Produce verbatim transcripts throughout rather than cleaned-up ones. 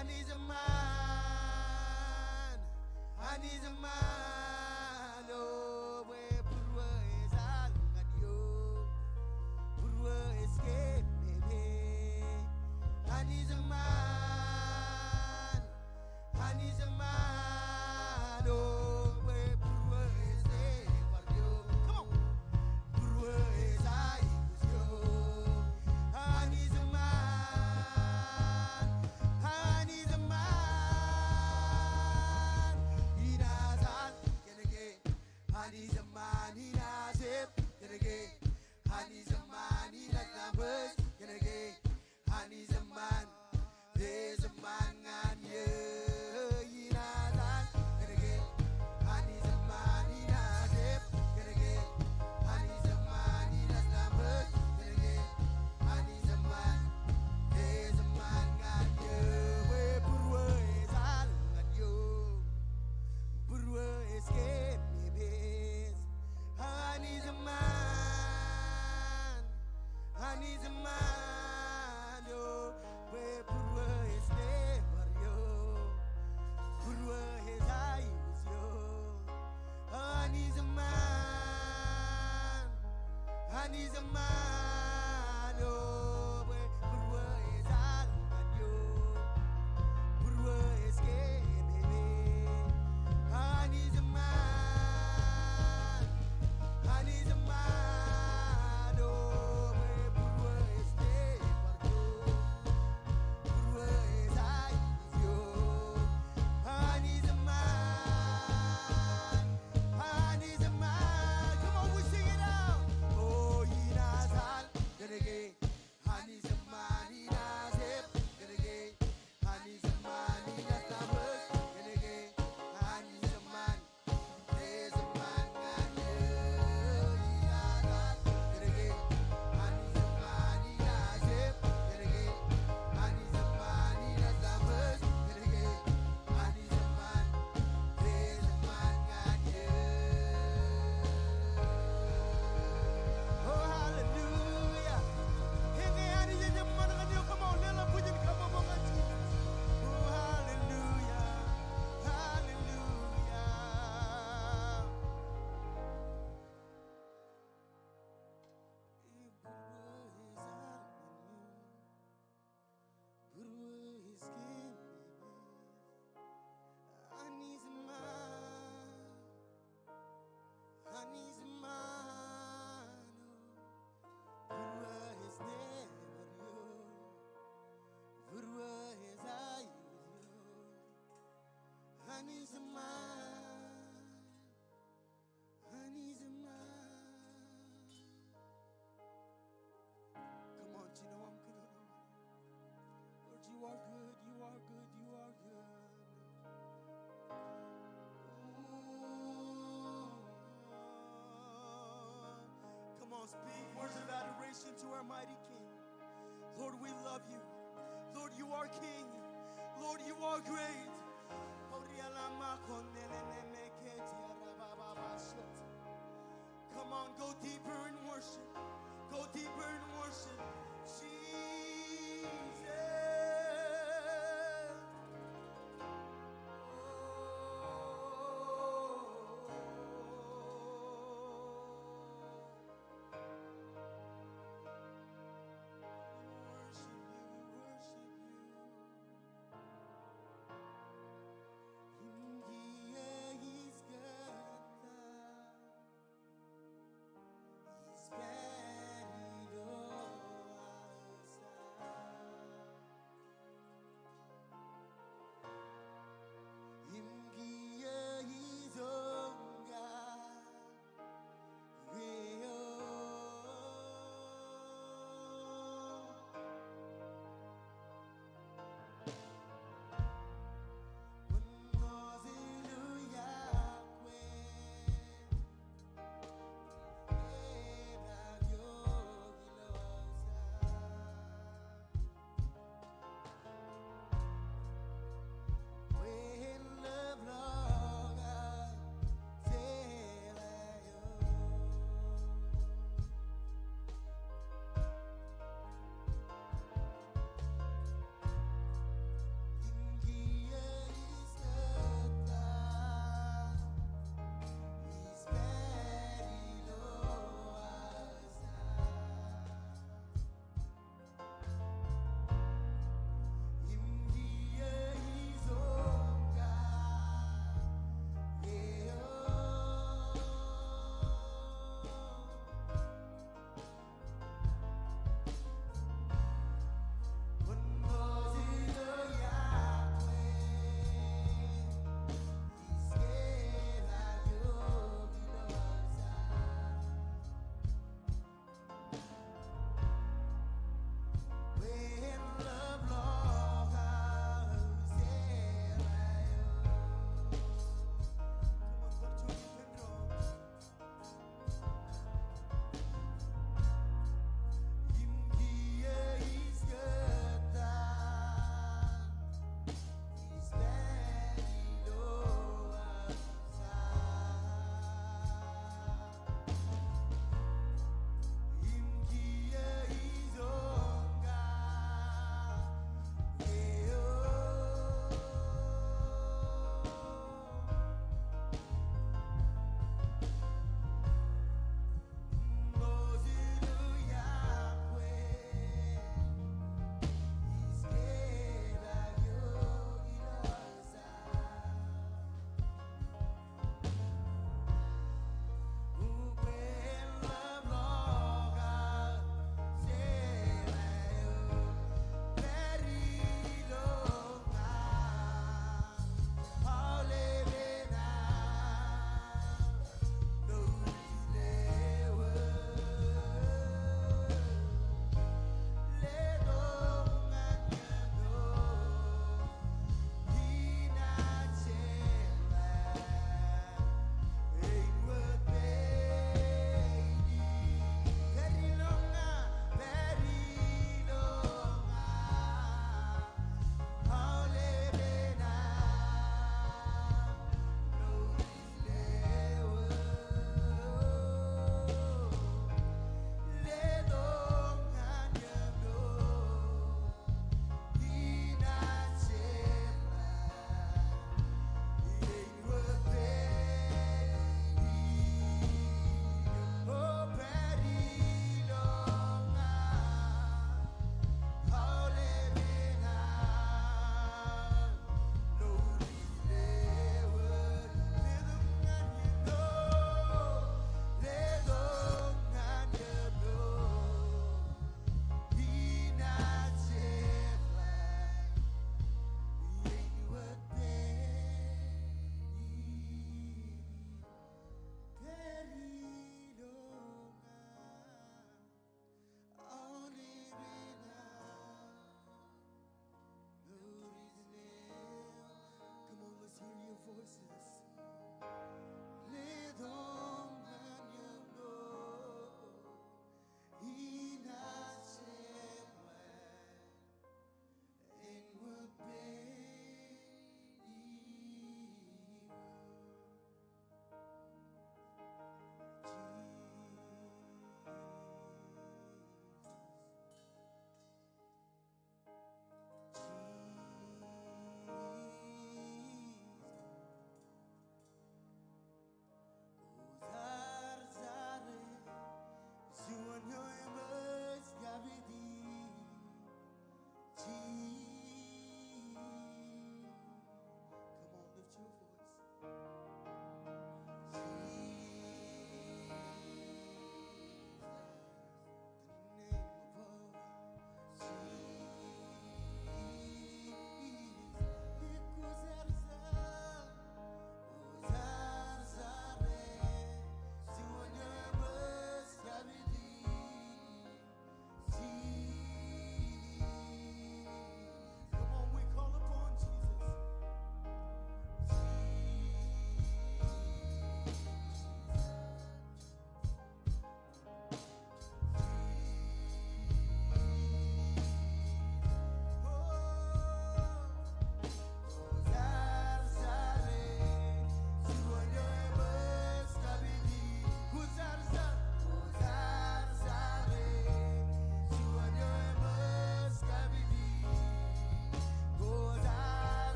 Anij eṃṃan, Anij eṃṃan, o bwe būruō ej al ñan eok, būruō ej kememej. Anij eṃṃan, Anij eṃṃan, o bwe būruō ej ebar eok. Come on. Būruō ej aiboojoj. Anij eṃṃan, Anij eṃṃan, inaaj al kōnke. Anij eṃṃan, inaaj ep kōnke. Anij eṃṃan, inaaj laṃōj kōnke. Anij eṃṃan, ej eṃṃan ñan eō, inaaj al kōnke. Anij eṃṃan, inaaj ep kōnke. Anij eṃṃan, inaaj laṃōj kōnke. Anij eṃṃan, ej eṃṃan ñan eō, bwe būruō ej al ñan eok, būruō ej kememej. Anij eṃṃan, Anij eṃṃan, o bwe būruō ej nebar eok, būruō ej aiboojoj. Anij eṃṃan, Anij eṃṃan, o bwe būruō ej al ñan eok, būruō ej kememej. Anij eṃṃan, Anij eṃṃan, o bwe būruō ej nebar eok, būruō ej aiboojoj. Anij eṃṃan, Anij eṃṃan. Come on, we sing it out. O inaaj al kōnke. Anij eṃṃan, inaaj ep kōnke. Anij eṃṃan, inaaj laṃōj kōnke. Anij eṃṃan, ej eṃṃan ñan eō, inaaj al kōnke. Anij eṃṃan, inaaj ep kōnke. Anij eṃṃan, inaaj laṃōj kōnke. Anij eṃṃan, ej eṃṃan ñan eō. O, hallelujah. Eñin Anij ej eṃṃan ñan eok. Come on, leḷọk bwijin kabbokbok ñan Jisōs. O, hallelujah. Hallelujah. Anij eṃṃan, Anij eṃṃan, o būruō ej nebar eok, būruō ej aiboojoj. Anij eṃṃan, Anij eṃṃan. Come on, jino aṃ kōnono. Lord, you are good, you are good, you are good. Come on, speak words of adoration to our mighty King. Lord, we love you. Lord, you are King. Lord, you are great. Come on, go deeper in worship. Go deeper in worship. Jesus. Oh, we worship you, we worship you. Im kiiō ij kōttar.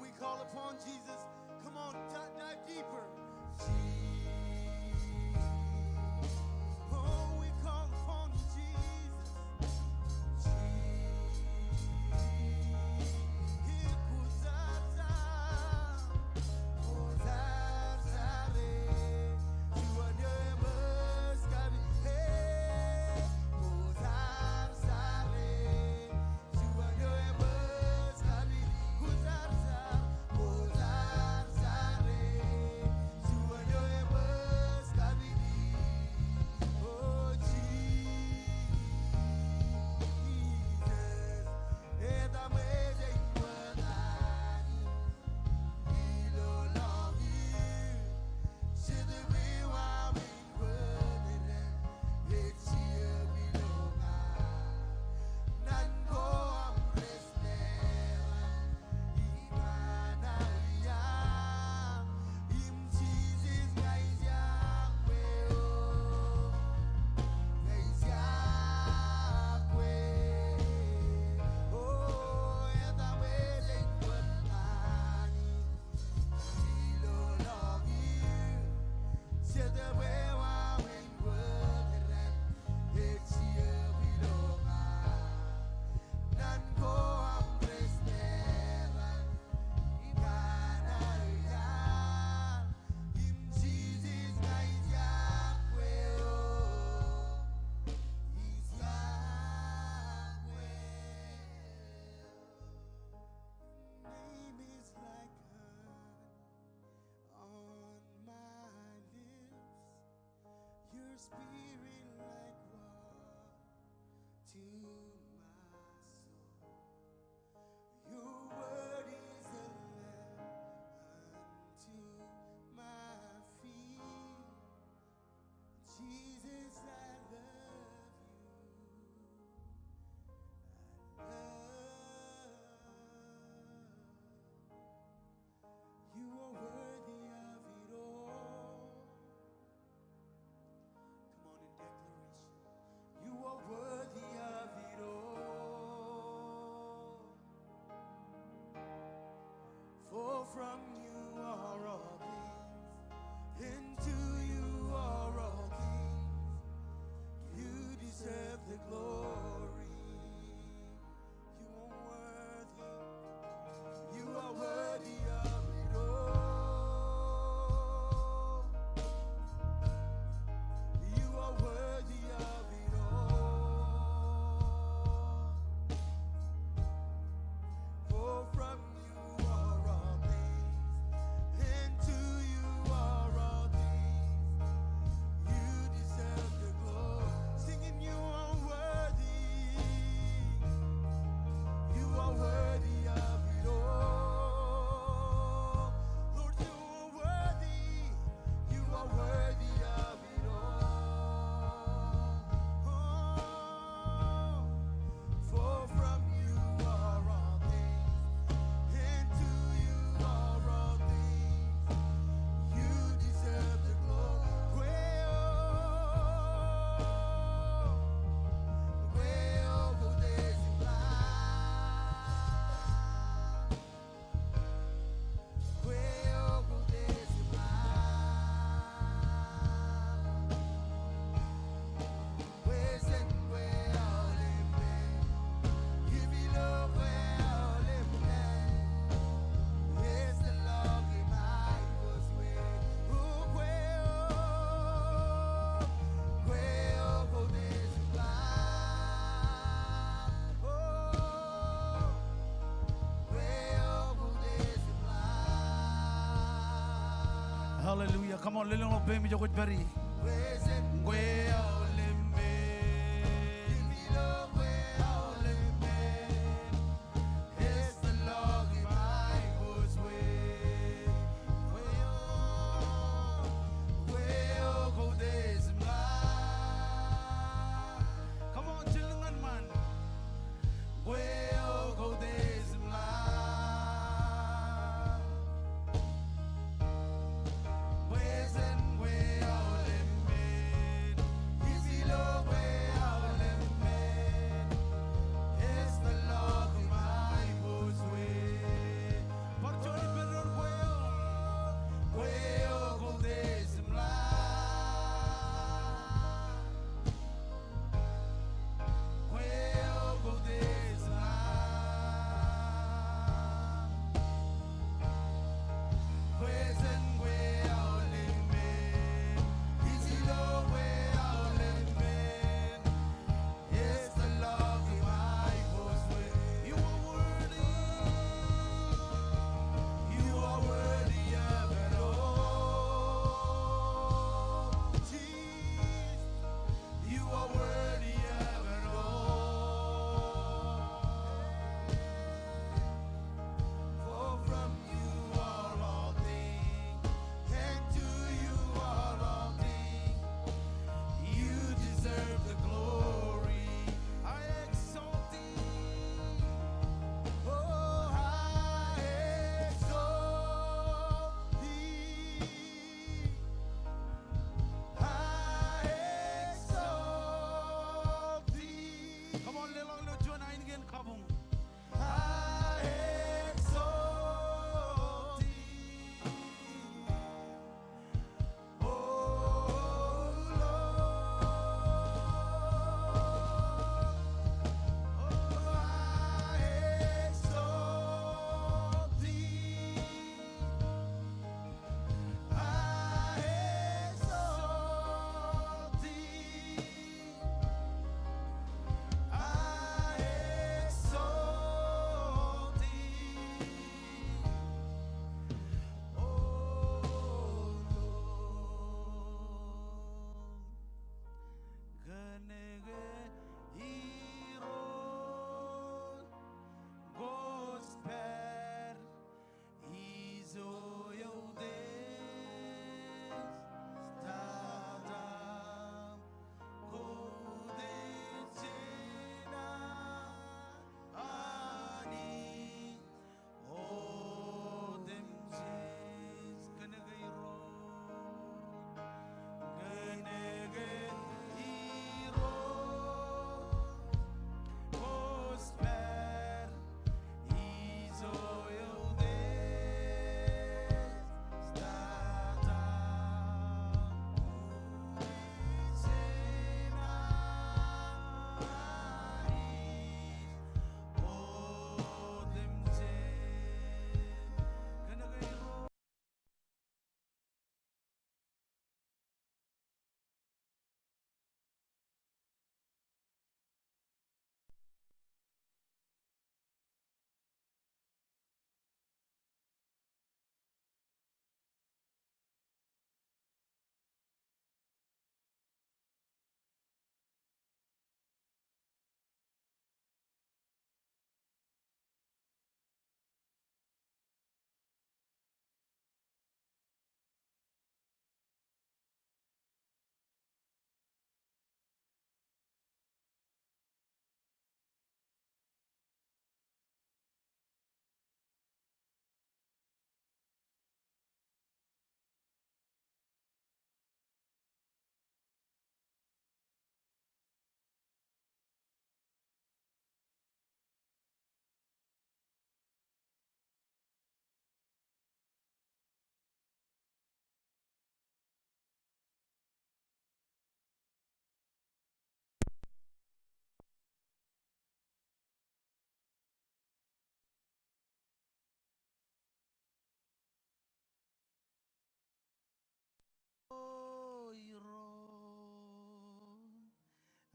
We call upon Jesus. Come on, di- dive deeper. Jesus. Oh, we call upon you, Jesus. Jesus. Name is like honey on my lips. Your spirit like water to my soul. Your word is a lamp unto my feet. Jesus, I love you. I love you. You are worthy of it all. Come on, in declaration. You are worthy of it all. For from you are all things, and to you are all things. You deserve the glory. You are worthy. You are worthy of it all. You are worthy of it all. For from you are all things, and to you are all things. You deserve the glory. Singing, you are worthy. You are worthy of it all. Lord, you are worthy. You are worthy of it all. Oh, for from you are all things, and to you are all things. You deserve the glory. Kwe eo, kwe eo koutiej im ḷak. Hallelujah. Come on, lelōñḷọk peiṃ ijo kwōj pād ie. Come on, jilkinḷọk ñan ṃaan.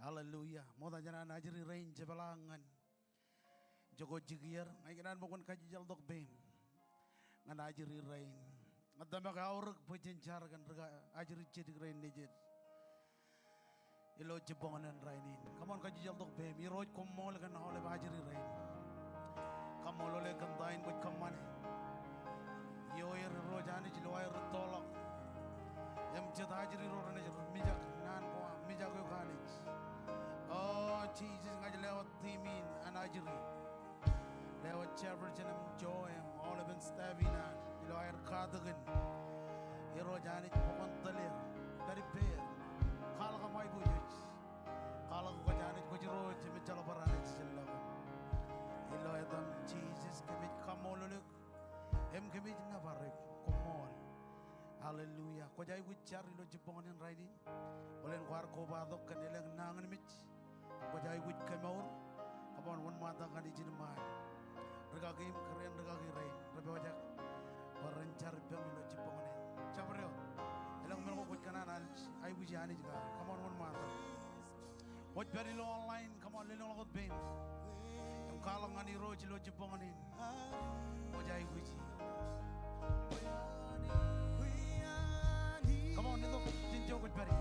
Hallelujah. Ṃokta jān an ajri rein jepḷaak ñan jokwe jikier, ña ikōṇaan bwe kwōn kajjitōk peiṃ ñan ajri rein. Ña tōmak aorōk bwe jen jar kōn ri ajri jidik rein nejed ilo jibboñōn in rainin. Come on, kajjitōk peiṃ. Irooj, koṃṃool kōn aolep ajri rein. Kaṃṃoolol eok kōn ta in kwōj kōṃṃane. Iiō er Irooj Anij ilo aer rūttoḷọk im jet ajri ro renaaj mijak naan ko aṃ, mijak eok Anij. O Jisōs, ña ij lewōj team in an ajri. Lewōj Jefferson im Joe im aolepen staff in an ilo aer katakin. Irooj Anij, bwe kwōn tōl er, pād ippāer. Kwaḷọk aṃ aiboojoj. Kwaḷọk kwōj Anij, kwōj Irooj im ejjeḷọk bar Anij jān lọkam. Ilo etaṃ Jisōs kōmij kaṃṃoolol eok im kōmij nōbar eok. Koṃṃool. Hallelujah. Kwōj aikuj jar ilo jibboñōn in rainin. Bōlen kwaar kobatok kōn elōñ nañinmej, kwōj aikuj kemour. Come on, wōnṃaantak ñan ijin ṃaan. Rikaki im kōrā in rikaki rein rej pojak bwe ren jar ippaṃ ilo jibboñōn in. Jabdewōt. Elōñ men ko kwōj kōṇaan aikuji Anij kake. Come on, wōnṃaantak. Kwōj pād ilo online, come on, lelōñḷọk wōt peiṃ im kwaḷọk ñan Irooj ilo jibboñōn in. Kwōj aikuji. Come on, itok jān ijo kwōj pād ie.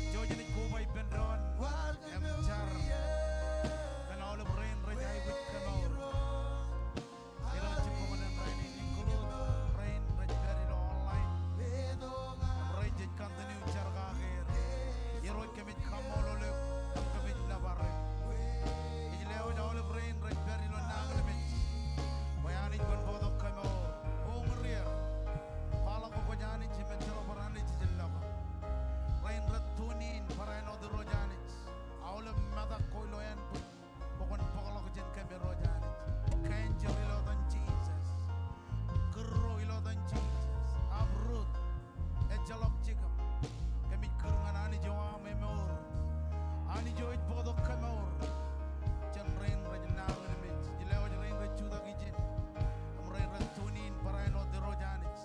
Ijo jenaaj koba ippān doon im jar kōn aolep rein rej aikuj kemour ilo jibboñōn in rainin, include rein rej pād ilo online, rej jej continue jar kake er. Irooj, kōmij kaṃṃoolol eok im kōmij nōbar eok. Ij lewōj aolep rein rej pād ilo nañinmej bwe Anij kwōn bōktok kemour. Uñūr er. Kwaḷọk bwe kwōj Anij im ejjeḷọk bar Anij jān lọkam. Rein rej tune in barāinwōt Irooj Anij. Aolep metak ko ilo ānbwin, bwe kwōn bōkḷọk jān kōm Irooj Anij. Cancer ilo etan Jisōs. Kūr ro ilo etan Jisōs. Uproot. Ejjeḷọk jikier. Kōmij kūr ñan Anij eo aṃ emour. Anij eo ej bōktok kemour jān rein rej nañinmej. Ij lewōj rein rej jutak ijin im rein rej tune in barāinwōt Irooj Anij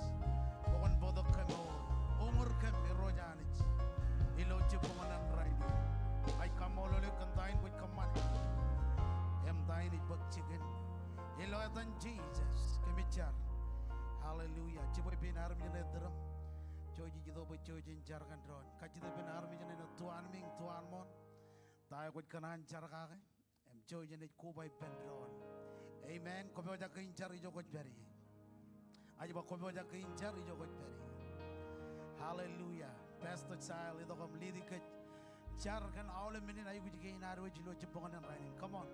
bwe kwōn bōktok kemour. Uñūr kōm Irooj Anij ilo jibboñōn in rainin. Ij kaṃṃoolol eok kōn ta in kwōj kōṃṃane im ta in ej bōk jikin. Ilo etan Jisōs kōmij jar. Hallelujah. Jibwe pein armej ṇe ettōr im jouj ej itok bwe jouj jen jar kōn doon. Kajjitōk ippān armej ṇe ṇe, tu anmiiñ, tu anmooṇ. Ta eo kwōj kōṇaan jar kake im jouj jenaaj koba ippān doon. Amen. Kwō pojak ke in jar ijo kwōj pād ie? Ij ba kwō pojak ke in jar ijo kwōj pād ie? Hallelujah. Pastor Child, itok im lead kōj. Jar kōn aolep men in aikuj kein ad wōj ilo jibboñōn in rainin. Come on.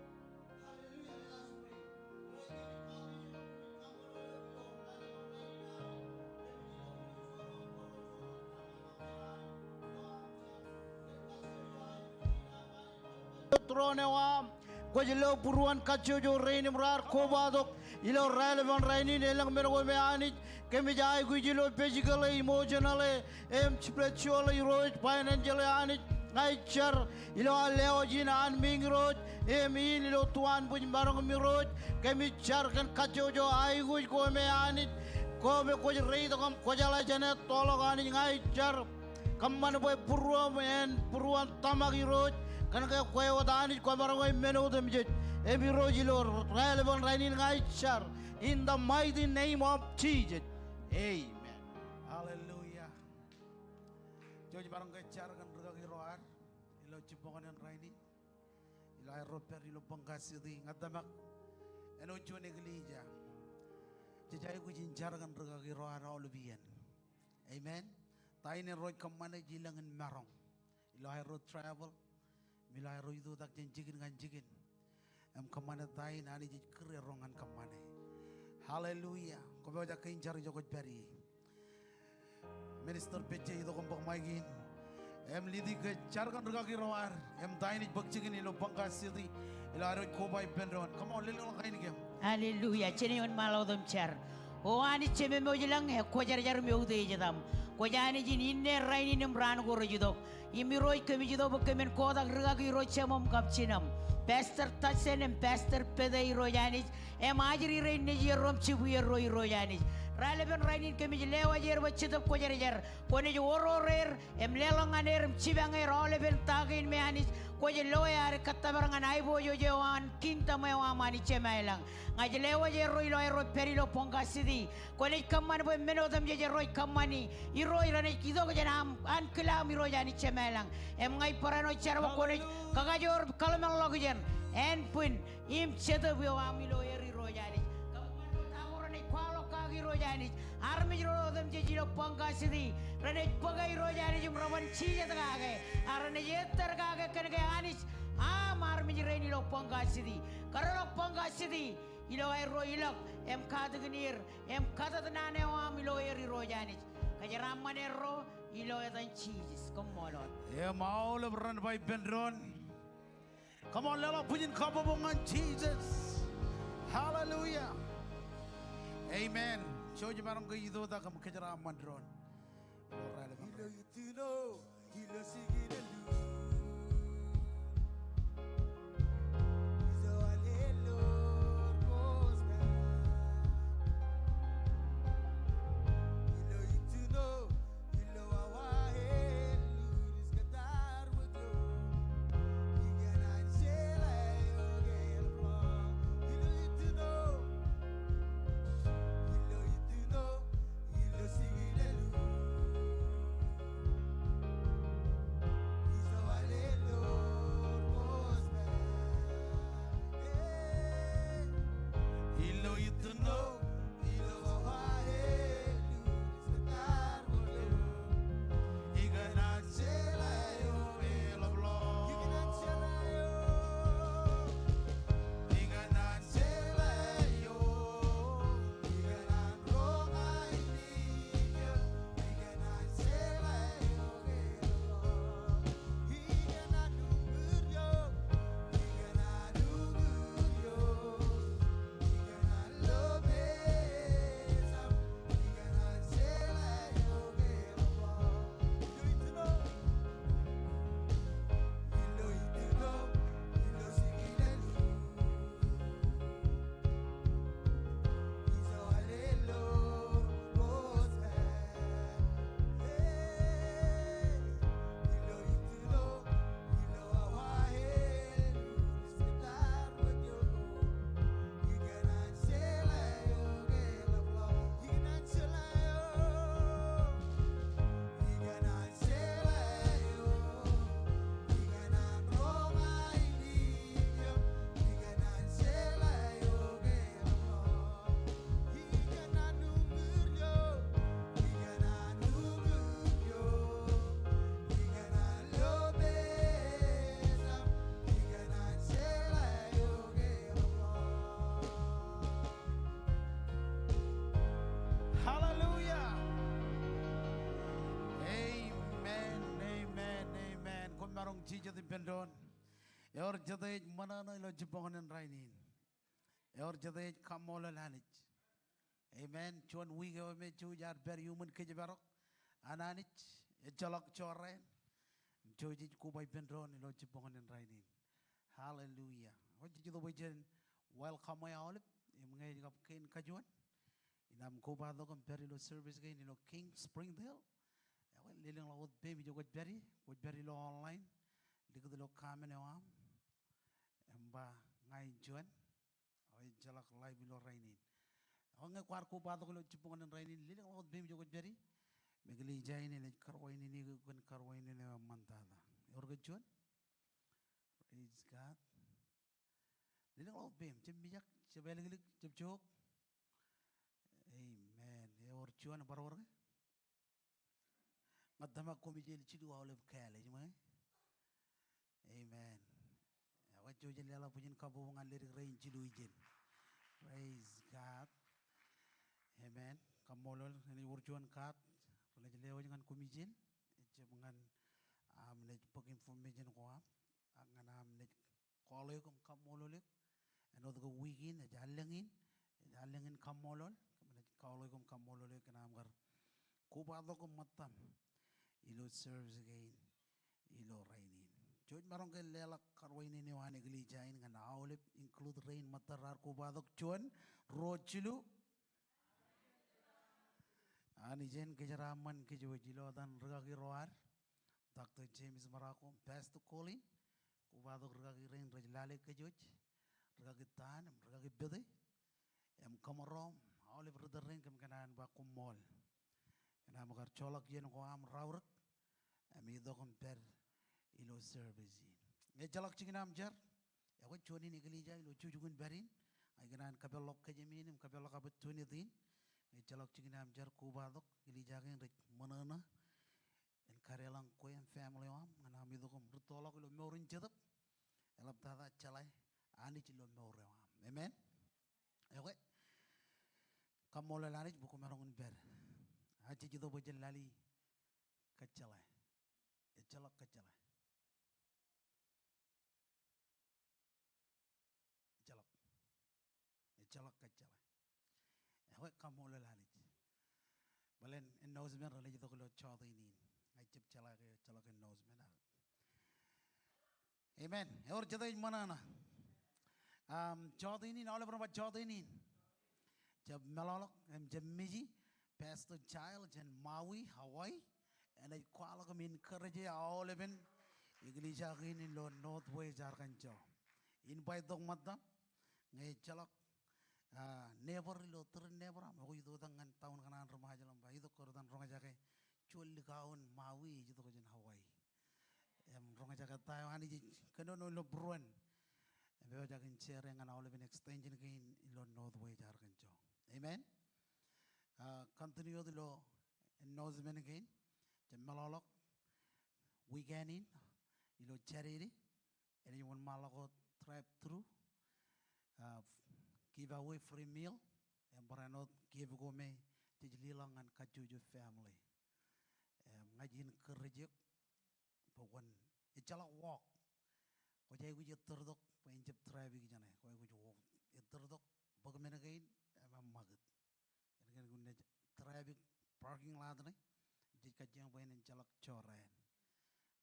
tūroon eo aṃ. Kwōj lo būruon kajjojo rein im raar kobatok ilo raelepen rainin elōñ men ko me Anij kōmij aikuj ilo physically, emotionally, im spiritually Irooj, financially Anij. Ña ij jar ilo aō lewōj in anmiiñ Irooj, im in ilo tu anbwijmaroñ im Irooj kōmij jar kōn kajjojo aikuj ko me Anij, ko me kwōj reitok im kwōjeḷā jān ettoḷọk Anij. Ña ij jar kōṃṃan bwe būruōṃ en būruon tōmak Irooj, kōn ke kwe wōt Anij kwōmaroñ e men otemjej. Im Irooj ilo raelepen rainin ña ij jar in the mighty name of Jesus. Amen. Hallelujah. Jej maroñ ke jar kōn rikaki ro ad ilo jibboñōn in rainin. Ilo aerro pād ilo Ponca City, ña tōmak āinwōt juon eklejia jej aikuj in jar kōn rikaki ro ad aolep iien. Amen. Ta in erro ej kōṃṃane ej ilōñ in maroñ ilo aerro travel im ilo aerro itoitak jān jikin ñan jikin im kōṃṃane ta in Anij ej kūr erro ñan kōṃṃane. Hallelujah. Koṃ eo ej kein jar ijo kwōj pād ie. Minister Pejje, itok im bōk maik in im lead e ke jar kōn rikaki ro ad im ta in ej bōk jikin ilo Ponca City ilo ad wōj koba ippān doon. Come on, lelōñḷọk kain kein. Hallelujah. Jen wōnṃaanḷọk wōt im jar. O Anij Jemem eo ej lañ, ekwōjarjar im eutiej etaṃ. Kwōj Anij in inne, rainin im raan ko rej itok. Im Irooj kōmij itok bwe kōmin kotak rikaki ro jemām kab jinām, Pastor Tassen im Pastor Pete Irooj Anij, im ajri rein nejierro im jibwierro Irooj Anij. Raelepen rainin kōmij lewōj er bwe Jetōb Kwōjarjar kwōnaaj oror er im leḷọk ñan er im jipañ er aolepen ta kein me Anij kwōj loe ad kōttōpar ñan aiboojoj eo an kingdom eo aṃ Anij Jemām ilañ. Ña ij lewōj erro ilo aerro pād ilo Ponca City. Kwōnaaj kōṃṃan bwe men otemjej erro ej kōṃṃani Irooj renaaj itok jān aṃ ankilaṃ Irooj Anij Jemām ilañ. Im ña ij barāinwōt jar bwe kwōnaaj kakajoor kōḷmānḷọkjeṇ, ānbwin im Jetōb eo aṃ ilo er Irooj Anij. Kōṃṃan bwe ta ko renaaj kwaḷọk kaki Irooj Anij, armej ro otemjej ilo Ponca City renaaj bōke Irooj Anij im reban jijet kake, ak renaaj ettōr kake kōn ke Anij aṃ armej rein ilo Ponca City. Kōtḷọk Ponca City ilo aerro ilọk im katakin er im kōtōt naan eo aṃ ilo er Irooj Anij. Kōjeraaṃṃan erro ilo etan Jisōs. Koṃṃool wōt. Im aolep ren ba ippān doon, come on, leḷọk bwijin kabbokbok ñan Jisōs. Hallelujah. Amen. Jej maroñ ke itoitak im kōjeraaṃṃan doon. Hallelujah. Amen, amen, amen. Koṃ maroñ jijet ippān doon. Ewōr jete ej ṃōṇōṇō ilo jibboñōn in rainin? Ewōr jete ej kaṃṃoolol Anij? Amen. Juon wiik eo me jouj ad pād iuṃwin kōjparok an Anij, ejjeḷọk jorrāān. Jouj ej koba ippān doon ilo jibboñōn in rainin. Hallelujah. Eo jej itok bwe jen welcome e aolep im ñe ej kab kein kajuon in aṃ kobatok im pād ilo service kein ilo King Springdale, eo lelōñḷọk wōt peiṃ ijo kwōj pād ie, kwōj pād ilo online, likūt ilo comment eo aṃ im ba ña in juon eo ejjeḷọk live ilo rainin. Eo ñe kwaar kobatok ilo jibboñōn in rainin, lelōñḷọk wōt peiṃ ijo kwōj pād ie im eklejia in enaaj karuwainene eok kōn karuwainene eo eṃṃantata. Ewōr kōj juon? Praise God. Lelōñḷọk wōt peiṃ, jab mijak, jab āliklik, jab jook. Amen. Ewōr juon, bar wōr ke? Ña tōmak koṃij el jilu aolep kāālōt, ṃōj. Amen. Eo ej jouj im leḷọk bwijin kabbokbok ñan ledik rein jilu ijin. Praise God. Amen. Kaṃṃoolol, enaaj wōr juon kaat renaaj lewōj ñan koṃij el. Ejjab ñan aṃ naaj bōk information ko aṃ, ak ñan aṃ naaj call eok im kaṃṃoolol eok. Āinwōt ke wiik in ej allōñ in, ej allōñ in kaṃṃoolol, kōm naaj call eok im kaṃṃoolol eok kōn aṃ kar kobatok im ṃōttaṃ ilo service kein ilo rainin. Jouj maroñ ke leḷọk karuwainene eo an eklejia in ñan aolep, include rein ṃōtta raar kobatok, juon, ruo, jilu. Anij en kōjeraaṃṃan kōjwōj ilo etan rūkaki ro ad, Doctor James Marako, Pastor Colin, kobatok rūkaki rein rej lale kōjwōj, rūkaki Tan im rūkaki Pete, im kōṃro im aolep ri tōl rein, kōm kōṇaan ba koṃṃool kōn aṃ kar joḷọk iien ko aṃ raorōk im itok im pād ilo service in. Ñe ejjeḷọk jikin aṃ jar, ekwe juon in eklejia ilo jukjuk in pād in, ña ikōṇaan kōpeḷḷọk kōjām in im kōpeḷḷọk opportunity in. Ñe ejjeḷọk jikin aṃ jar, kobatok, eklejia kein rej ṃōṇōṇō in kadeḷọñ kwe im family eo aṃ ñan aṃ itok im rūttoḷọk ilo mour in Jetōb, eḷaptata jeḷā Anij ilo mour eo aṃ. Amen. Ekwe, kaṃṃoolol Anij bwe komaroñ in pād. Ak jej itok bwe jen lale kōjjeḷā. Ejjeḷọk kōjjeḷā. Ejjeḷọk. Ejjeḷọk kōjjeḷā. Ekwe, kaṃṃoolol Anij. Bōlen announcement renaaj itok ilo jọteen in. Ña ij jab jeḷā ke ejjeḷọk announcement ak. Amen. Ewōr jete ej ṃōṇōṇō? Um, jọteen in, aolep ren ba jọteen in. Jab meḷọkḷọk im jab meji, Pastor Giles jān Maui, Hawaii, enaaj kwaḷọk im encourage aolepen eklejia kein ilo Northwest Arkansas. Invite tok ṃōttaṃ, ñe ejjeḷọk, ah, neighbor ilo tōre in neighbor aṃ, ekwe itok tok ñan town kōṇaan ri Ṃajeḷ im ba itok kōrot an roñjake juon likao in Maui ej itok jān Hawaii. Im roñjake ta eo Anij ej kōnono ilo būruon. Im eo ejjab in share ñan aolepen extension kein ilo Northwest Arkansas. Amen. Ah, continue wōt ilo announcement kein. Jab meḷọkḷọk, weekend in ilo Jādede, enaaj wōnṃaanḷọk wōt drive through, ah, give away free meal, im barāinwōt give ko me jej leḷọk ñan kajjojo family. Im ña ij encourage eok bwe kwōn, ejjeḷọk walk. Kwōj aikuj ettōr tok bwe en jab traffic ijeṇe. Kwōj aikuj walk, ettōr tok bōk men kein im eṃṃakūt. Kōn ke kwōn naaj traffic parking lot ṇe, jej kajjioñ bwe en ejjeḷọk jorrāān.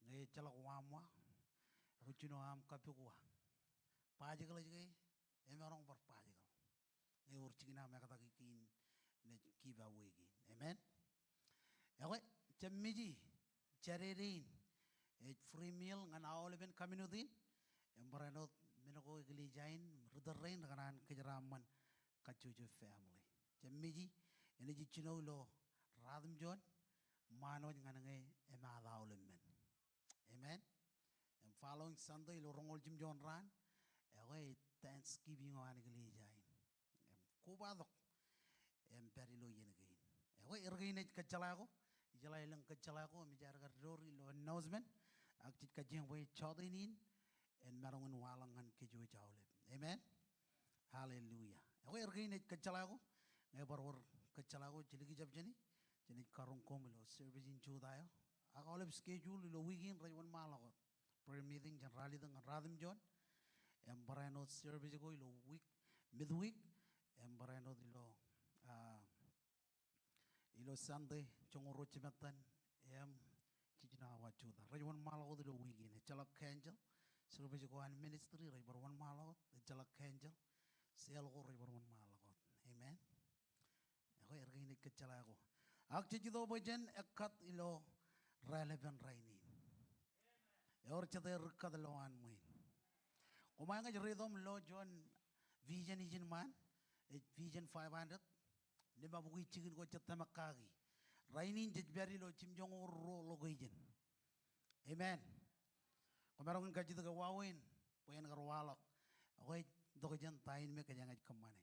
Ñe ejjeḷọk waṃwa, ekwe jino aṃ kappok wa. Bicycle ej ke, emaroñ bar bicycle. Ñe ewōr jikin aṃ ektaki kein naaj give away kein. Amen. Ekwe, jab meji, Jādede in ej free meal ñan aolepen community in. Im barāinwōt men ko eklejia in, ri tōl rein rekōṇaan kōjeraaṃṃan kajjojo family. Jab meji, enaaj jino ilo ratimjuon, ṃaan wōj ñan ñe emaat aolep men. Amen. Im following Sunday ilo roñoul jimjuon raan, ekwe ej Thanksgiving eo an eklejia in. Im kobatok im pād ilo iien kein. Ekwe, er kein ej kōjjeḷā ko, ijeḷā elōñ kōjjeḷā ko im ej aer kar door ilo announcement, ak jej kajjioñ bwe jọteen in en maroñ in waḷọk ñan kōjwōj aolep. Amen. Hallelujah. Ekwe, er kein ej kōjjeḷā ko, ñe bar wōr kōjjeḷā ko, jelik ijab jāni, jenaaj karoñ koṃ ilo service in jota eo. Ak aolep schedule ilo wiik in rej wōnṃaanḷọk wōt. prayer meeting jān ralitōk ñan ratimjuon. Im barāinwōt service ko ilo week, midweek. Im barāinwōt ilo, ah, ilo Sunday, joñoul ruo jimettan im jiljino awa jutak. Rej wōnṃaanḷọk wōt ilo wiik in. Ejjeḷọk cancel. Service ko an ministry rej bar wōnṃaanḷọk wōt. Ejjeḷọk cancel. Sale ko rej bar wōnṃaanḷọk wōt. Amen. Ekwe, er kein ej kōjjeḷā ko. Ak jej itok bwe jen ekkat ilo raelepen rainin. Ewōr jete ri kat lowaan ṃwiin. Koṃ ñe ej reitok im lo juon vision ijin ṃaan, ej vision five hundred. Limabukwi jikin ko jej tōmak kaki. Rainin jej pād ilo jimjuonñoul ruo location. Amen. Koṃ maroñ in kajjitōk wāween bwe en kar waḷọk. Ekwe, ej itok jān ta in me kōjeañ ej kōṃṃane.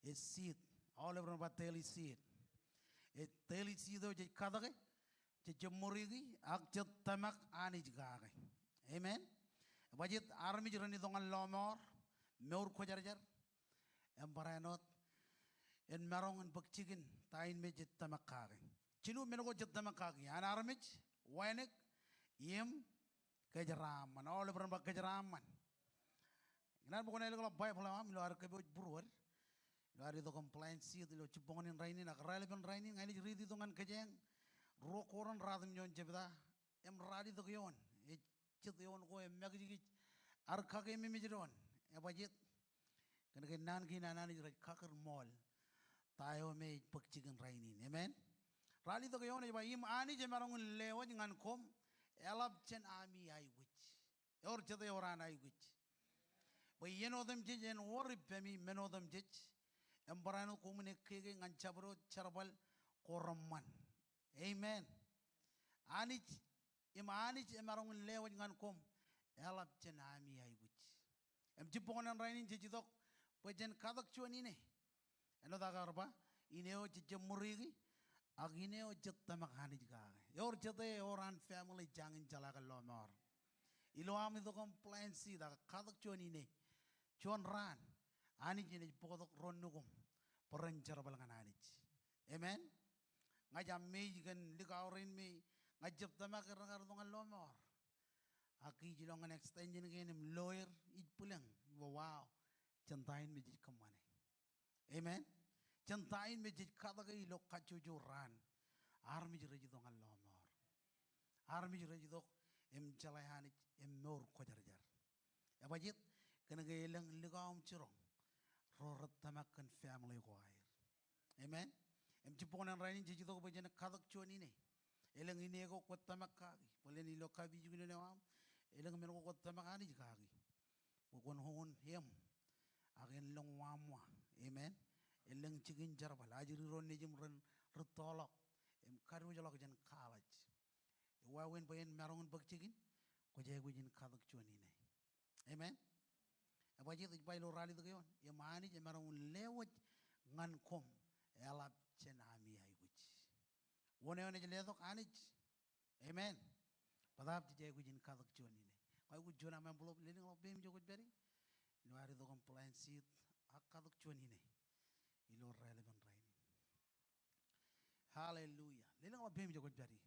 Ej seed. Aolep ren ba daily seed. Ej daily seed eo jej katōke, jej jab ṃōriki, ak jej tōmak Anij kake. Amen. Ebajjeet armej ren itok ñan lọmọọr, mour kwōjarjar, im barāinwōt en maroñ in bōk jikin ta in me jej tōmak kake. Jilu men ko jej tōmak kaki. An armej, wānōk, im kōjeraaṃṃan. Aolep ren ba kōjeraaṃṃan. Ikōṇaan bwe kwōn ālōkḷọk Baibōḷ eo aṃ ilo ad kōpooj būruod. Ilo ad itok im plant seed ilo jibboñōn in rainin ak raelepen rainin, ña ij riit itok ñan kōjeañ ruo Korint ratimjuon jebta im ralitōk eoon. Ej jet eoon ko emakijkij ad kakememej doon. Ebajjeet. Kōnke naan kein an Anij rej kakūr ṃool ta eo me ej bōk jikin rainin. Amen. Ralitōk eoon ej ba, im Anij emaroñ in lewōj ñan koṃ eḷap jān ami aikuj. Ewōr jete ewōr an aikuj. Bwe iien otemjej en wōr ippemi men otemjej, im barāinwōt koṃwin ekkeke ñan jabdewōt jerbal ko reṃṃan. Amen. Anij, im Anij emaroñ in lewōj ñan koṃ eḷap jān ami aikuj. Im jibboñōn in rainin jej itok bwe jen katak juon ine. Āinwōt aō kar ba, ine eo jej jab ṃōriki, ak ine eo jej tōmak Anij kake. Ewōr jete ewōr an family jañin jeḷā ke lọmọọr. Ilo aṃ itok im plant seed ak katak juon ine, juon raan, Anij enaaj bōktok ro nukuṃ bwe ren jerbal ñan Anij. Amen. Ña ij amazed kōn likao rein me ña ij jab tōmak er ñan kar itok ñan lọmọọr. Ak ij ilọk ñan extension kein im lo er, ij bwilōñ. Ij ba, wow, jān ta in me jej kōṃṃane. Amen. Jān ta in me jej katōke ilo kajjojo raan, armej rej itok ñan lọmọọr. Armej rej itok im jeḷā Anij im mour kwōjarjar. Ebajjeet? Kōnke elōñ likao im jiroñ ro rej tōmak kōn family ko aer. Amen. Im jibboñōn in rainin jej itok bwe jen katak juon ine. Elōñ ine ko kwōj tōmak kaki. Bōlen ilo kapijuknen eo aṃ, elōñ men ko kwōj tōmak Anij kaki. Bwe kwōn houn him. Ak en lōñ waṃwa. Amen. Elōñ jikin jerbal. Ajri ro nejim ren rūttoḷọk im kadiwōjḷọk jān college. Ewāween bwe en maroñ in bōk jikin, kwōj aikuj in katak juon ine. Amen. Ebajjeet? Ij ba ilo ralitōk eoon, im Anij emaroñ in lewōj ñan koṃ eḷap jān ami aikuj. Wōn eo enaaj letok? Anij. Amen. Bōtaab jej aikuj in katak juon ine. Kwōj aikuj juon aṃ envelope, lelōñḷọk peiṃ ijo kwōj pād ie. Ilo ad itok im plant seed ak katak juon ine ilo raelepen rainin. Hallelujah. Lelōñḷọk peiṃ ijo kwōj pād ie.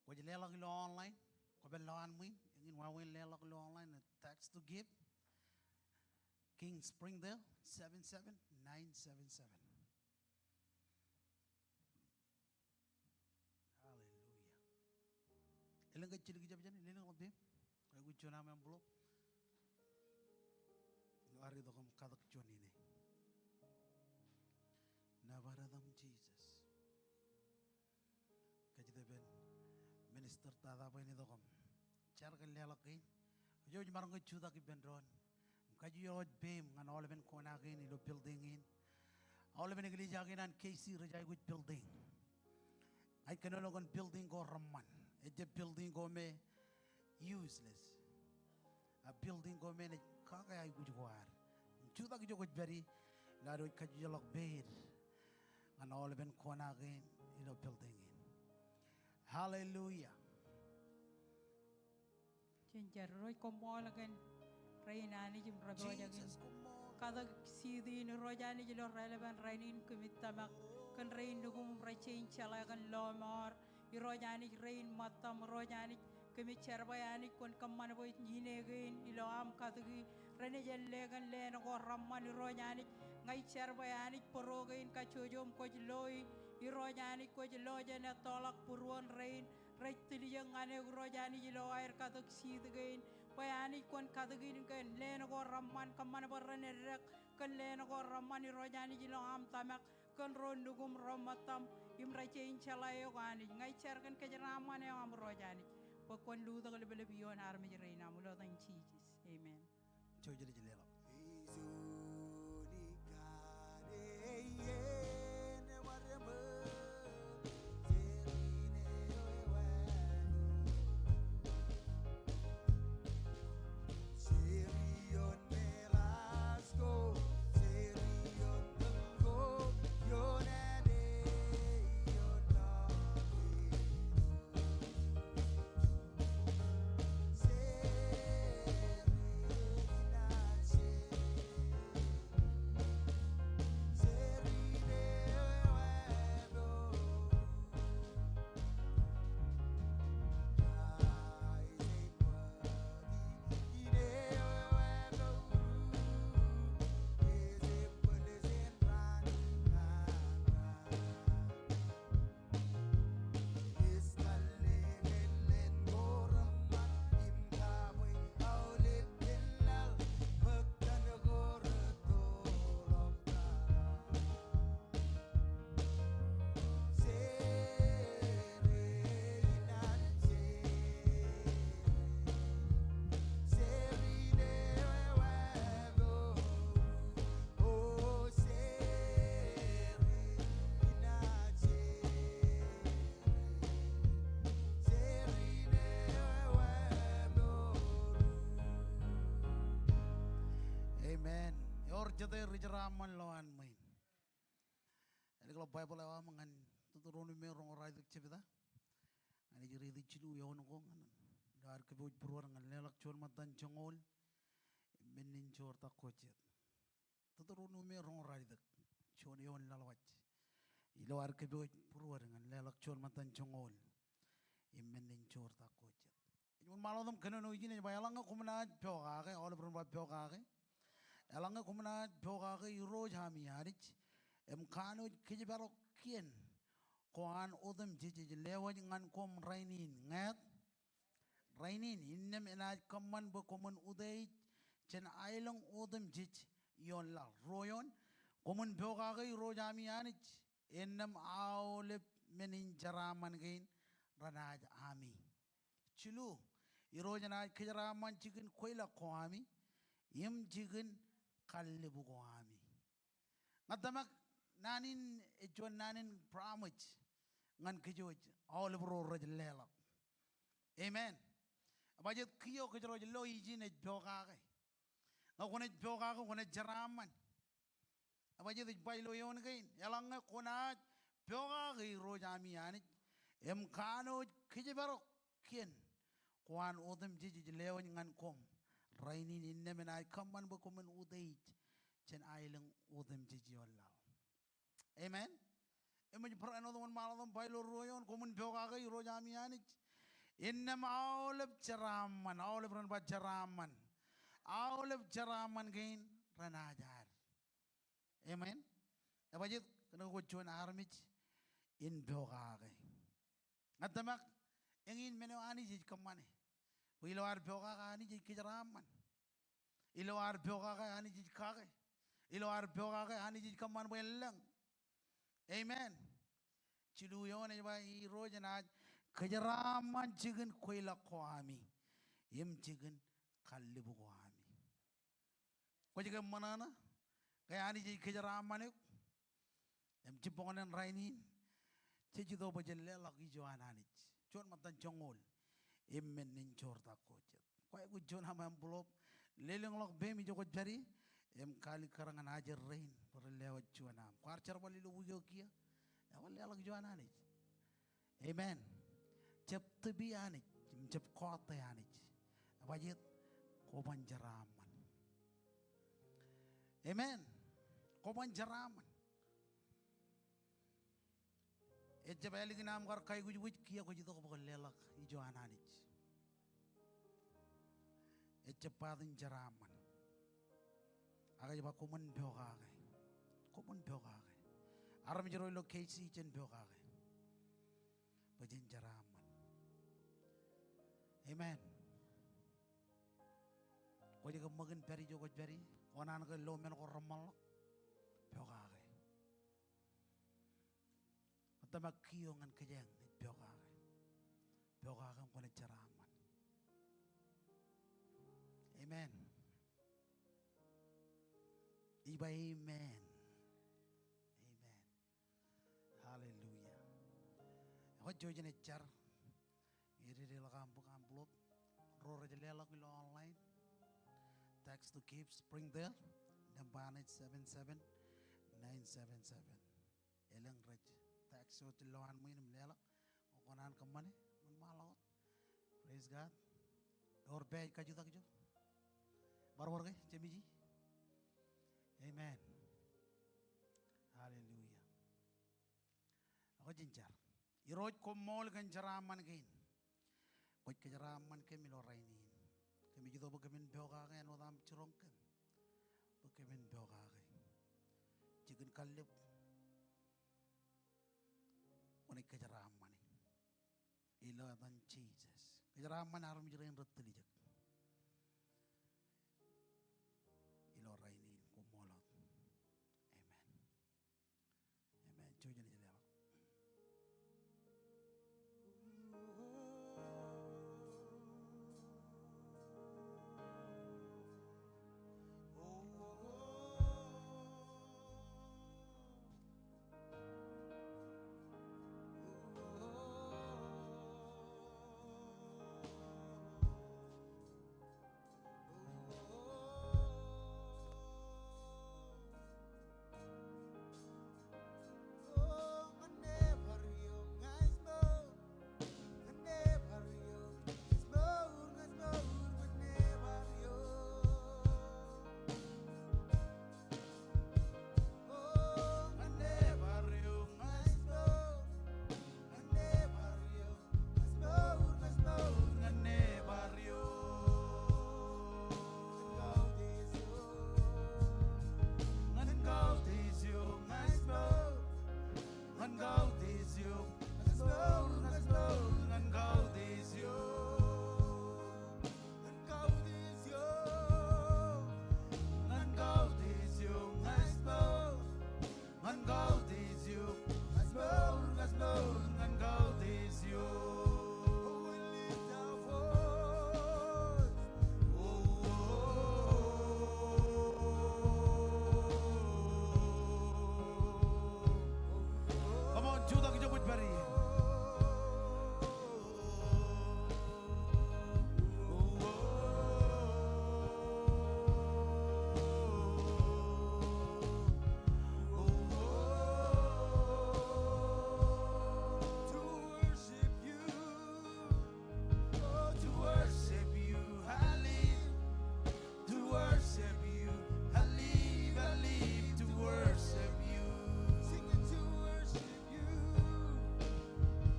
Kwōj leḷọk ilo online, kwōpād lowaan ṃwiin, eñin wāween leḷọk ilo online, text to give, King Springdale, seven seven nine seven seven. Hallelujah. Elōñ ke jilu kijab jān e, lelōñḷọk peiṃ. Kwōj aikuj juon aṃ envelope. Ilo ad itok im katak juon ine. Nōbar etan Jesus. Kajjitōk ippān minister tata bwe en itok im jar kōn leḷọk kein. Ijo ej maroñ ke jutak ippān doon. Im kajjojo wōj peiṃ ñan aolepen kona kein ilo building in. Aolepen eklejia kein an K C rej aikuj building. Ña ij kōnono kōn building ko reṃṃan. Ejjab building ko me useless. A building ko me enaaj kake aikuj ko ad. Im jutak ijo kwōj pād ie, ilo ad wōj kajjojoḷọk peiṃ ñan aolepen kona kein ilo building in. Hallelujah. Jen jar. Irooj, koṃṃool kōn rein Anij im rej pojak in katōk seed in Irooj Anij ilo raelepen rainin. Kōmij tōmak kōn rein nukūm im rej jañin jeḷā kōn lọmọọr. Irooj Anij rein ṃōttaṃ Irooj Anij. Kōmij jar bwe Anij kwōn kōṃṃan bwe ine kein ilo aṃ katōki renaaj ālle kōn leen ko reṃṃan Irooj Anij. Ña ij jar bwe Anij bōro kein kajjojo im kwōj loi. Irooj Anij kwōj lo jān ettoḷọk būruon rein rej tiljek ñan eok Irooj Anij ilo aer katōk seed kein. Bwe Anij kwōn katōk in kōn leen ko reṃṃan kōṃṃan bwe ren eddek kōn leen ko reṃṃan Irooj Anij ilo aṃ tōmak kōn ro nukūm ro ṃōttaṃ im rej jañin jeḷā eok Anij. Ña ij jar kōn kōjeraaṃṃan eo aṃ Irooj Anij bwe kwōn lutōk lōblōb ioon armej rein aṃ ilo etan Jisōs. Amen. Jouj jej leḷọk. Amen. Ewōr jete ri jeraaṃṃan lowaan ṃwiin. Ālikin ḷọk Baibōḷ eo aṃ ñan Tuteronomi roñoul ralitōk jebta. Ñan ej riiti jilu eoon ko ñan ilo ad kōpooj būruod ñan leḷọk juon ṃōttan joñoul im men in joortak ko jet. Tuteronomi roñoul ralitōk, juon eoon laḷwaj. Ilo ad kōpooj būruod ñan leḷọk juon ṃōttan joñoul im men in joortak ko jet. Ej wōnṃaanḷọk im kōnono ijin ej ba, eḷaññe koṃ naaj pokake, aolep ren ba pokake. Eḷaññe koṃ naaj pokake Irooj ami Anij im kanooj kōjparok kien ko an otemjej ej lewōj ñan koṃ rainin, ñāāt, rainin innām enaaj kōṃṃan bwe koṃwin utiej jān aelōñ otemjej ioon laḷ. Ruo eoon, koṃwin pokake Irooj ami Anij innām aolep men in jeraaṃṃan kein renaaj ami. Jilu, Irooj enaaj kōjeraaṃṃan jikin kweilọk ko ami im jikin kallib ko ami. Ña tōmak naan in ej juon naan in promise ñan kōj wōj aolep ro rej leḷọk. Amen. Ebajeet kiiō kōjro ej lo ijin ej pokake. Ñe kwōnaaj pokake kwōnaaj jeraaṃṃan. Ebajeet ej ba ilo eoon kein, eḷaññe kwōnaaj pokake Irooj ami Anij im kanooj kōjparok kien ko an otemjej ej lewōj ñan koṃ rainin innām enaaj kōṃṃan bwe koṃwin utiej jān aelōñ otemjej ioon laḷ. Amen. Im ej barāinwōt wōnṃaanḷọk im ba ilo ruo eoon, koṃwin pokake Irooj ami Anij innām aolep jeraaṃṃan, aolep ren ba jeraaṃṃan, aolep jeraaṃṃan kein renaaj ad. Amen. Ebajeet kōnke kwōj juon armej in pokake. Ña tōmak eñin men eo Anij ej kōṃṃane. Bwe ilo ad pokake Anij ej kōjeraaṃṃan. Ilo ad pokake Anij ej kake. Ilo ad pokake Anij ej kōṃṃan bwe en lōñ. Amen. Jilu eoon ej ba Irooj enaaj kōjeraaṃṃan jikin kweilọk ko ami im jikin kallib ko ami. Kwōj ke ṃōṇōṇō ke Anij ej kōjeraaṃṃan eok? Im jibboñōn rainin, jej itok bwe jen leḷọk ijo an Anij. Juon ṃōttan joñoul im men in joortak ko jet. Kwaikuj juon aṃ envelope, lelōñḷọk peiṃ ijo kwōj pād ie, im kaalikkar ñan ajri rein bwe ren lewōj juon aṃ. Kwaar jerbal ilo wiik eo kiiō, eban leḷọk ijo an Anij. Amen. Jab tipi Anij im jab kọọte Anij. Ebajeet? Kwōban jeraaṃṃan. Amen. Kwōban jeraaṃṃan. Ejjab ālikin aṃ kar kaikuj wōj kiiō kwōj itok bwe kwōn leḷọk ijo an Anij. Ejjab ba in jeraaṃṃan. Ak ej ba koṃwin pokake. Koṃwin pokake. Armej ro ilo K C jen pokake. Bwe jen jeraaṃṃan. Amen. Kwōj ke ṃōk in pād ijo kwōj pād ie, kōṇaan ke lo men ko reṃṃanḷọk. Pokake. Ṃōttan kiiō ñan kōjeañ ej pokake. Pokake im kwōnaaj jeraaṃṃan. Amen. Ij ba amen. Amen. Hallelujah. Ekwe, jouj im jar. Ededeḷọk aṃ bōk envelope. Ro rej leḷọk ilo online, text to Give Springdale, nōṃba ṇe ej seven seven nine seven seven. Elōñ rej text wōt ilowaan ṃwiin im leḷọk. Kwō kōṇaan kōṃṃane, ṃōṃan ḷọk wōt. Praise God. Ewōr pād kajutak ijo. Bar wōr ke, jemiji. Amen. Hallelujah. Ekwe jen jar. Irooj, koṃṃool kōn jeraaṃṃan kein. Kwōj kōjeraaṃṃan kōm ilo rainin. Kōmij itok bwe kōmin pokake āinwōt aṃ jiroñ kōm bwe kōmin pokake. Jikin kallib kwōnaaj kōjeraaṃṃani. Ilo etan Jisōs. Kōjeraaṃṃan armej rein rej tiljek. Ilo rainin, koṃṃool wōt. Amen. Amen. Jouj im leḷọk. Ñan kautiej eok, ñan kautiej eok, ñan kautiej eok. We lift our voice. Come on, jutak ijo kwōj pād ie. To worship you, oh, to worship you, I live. To worship you, I live, I live to worship you. Singing to worship you.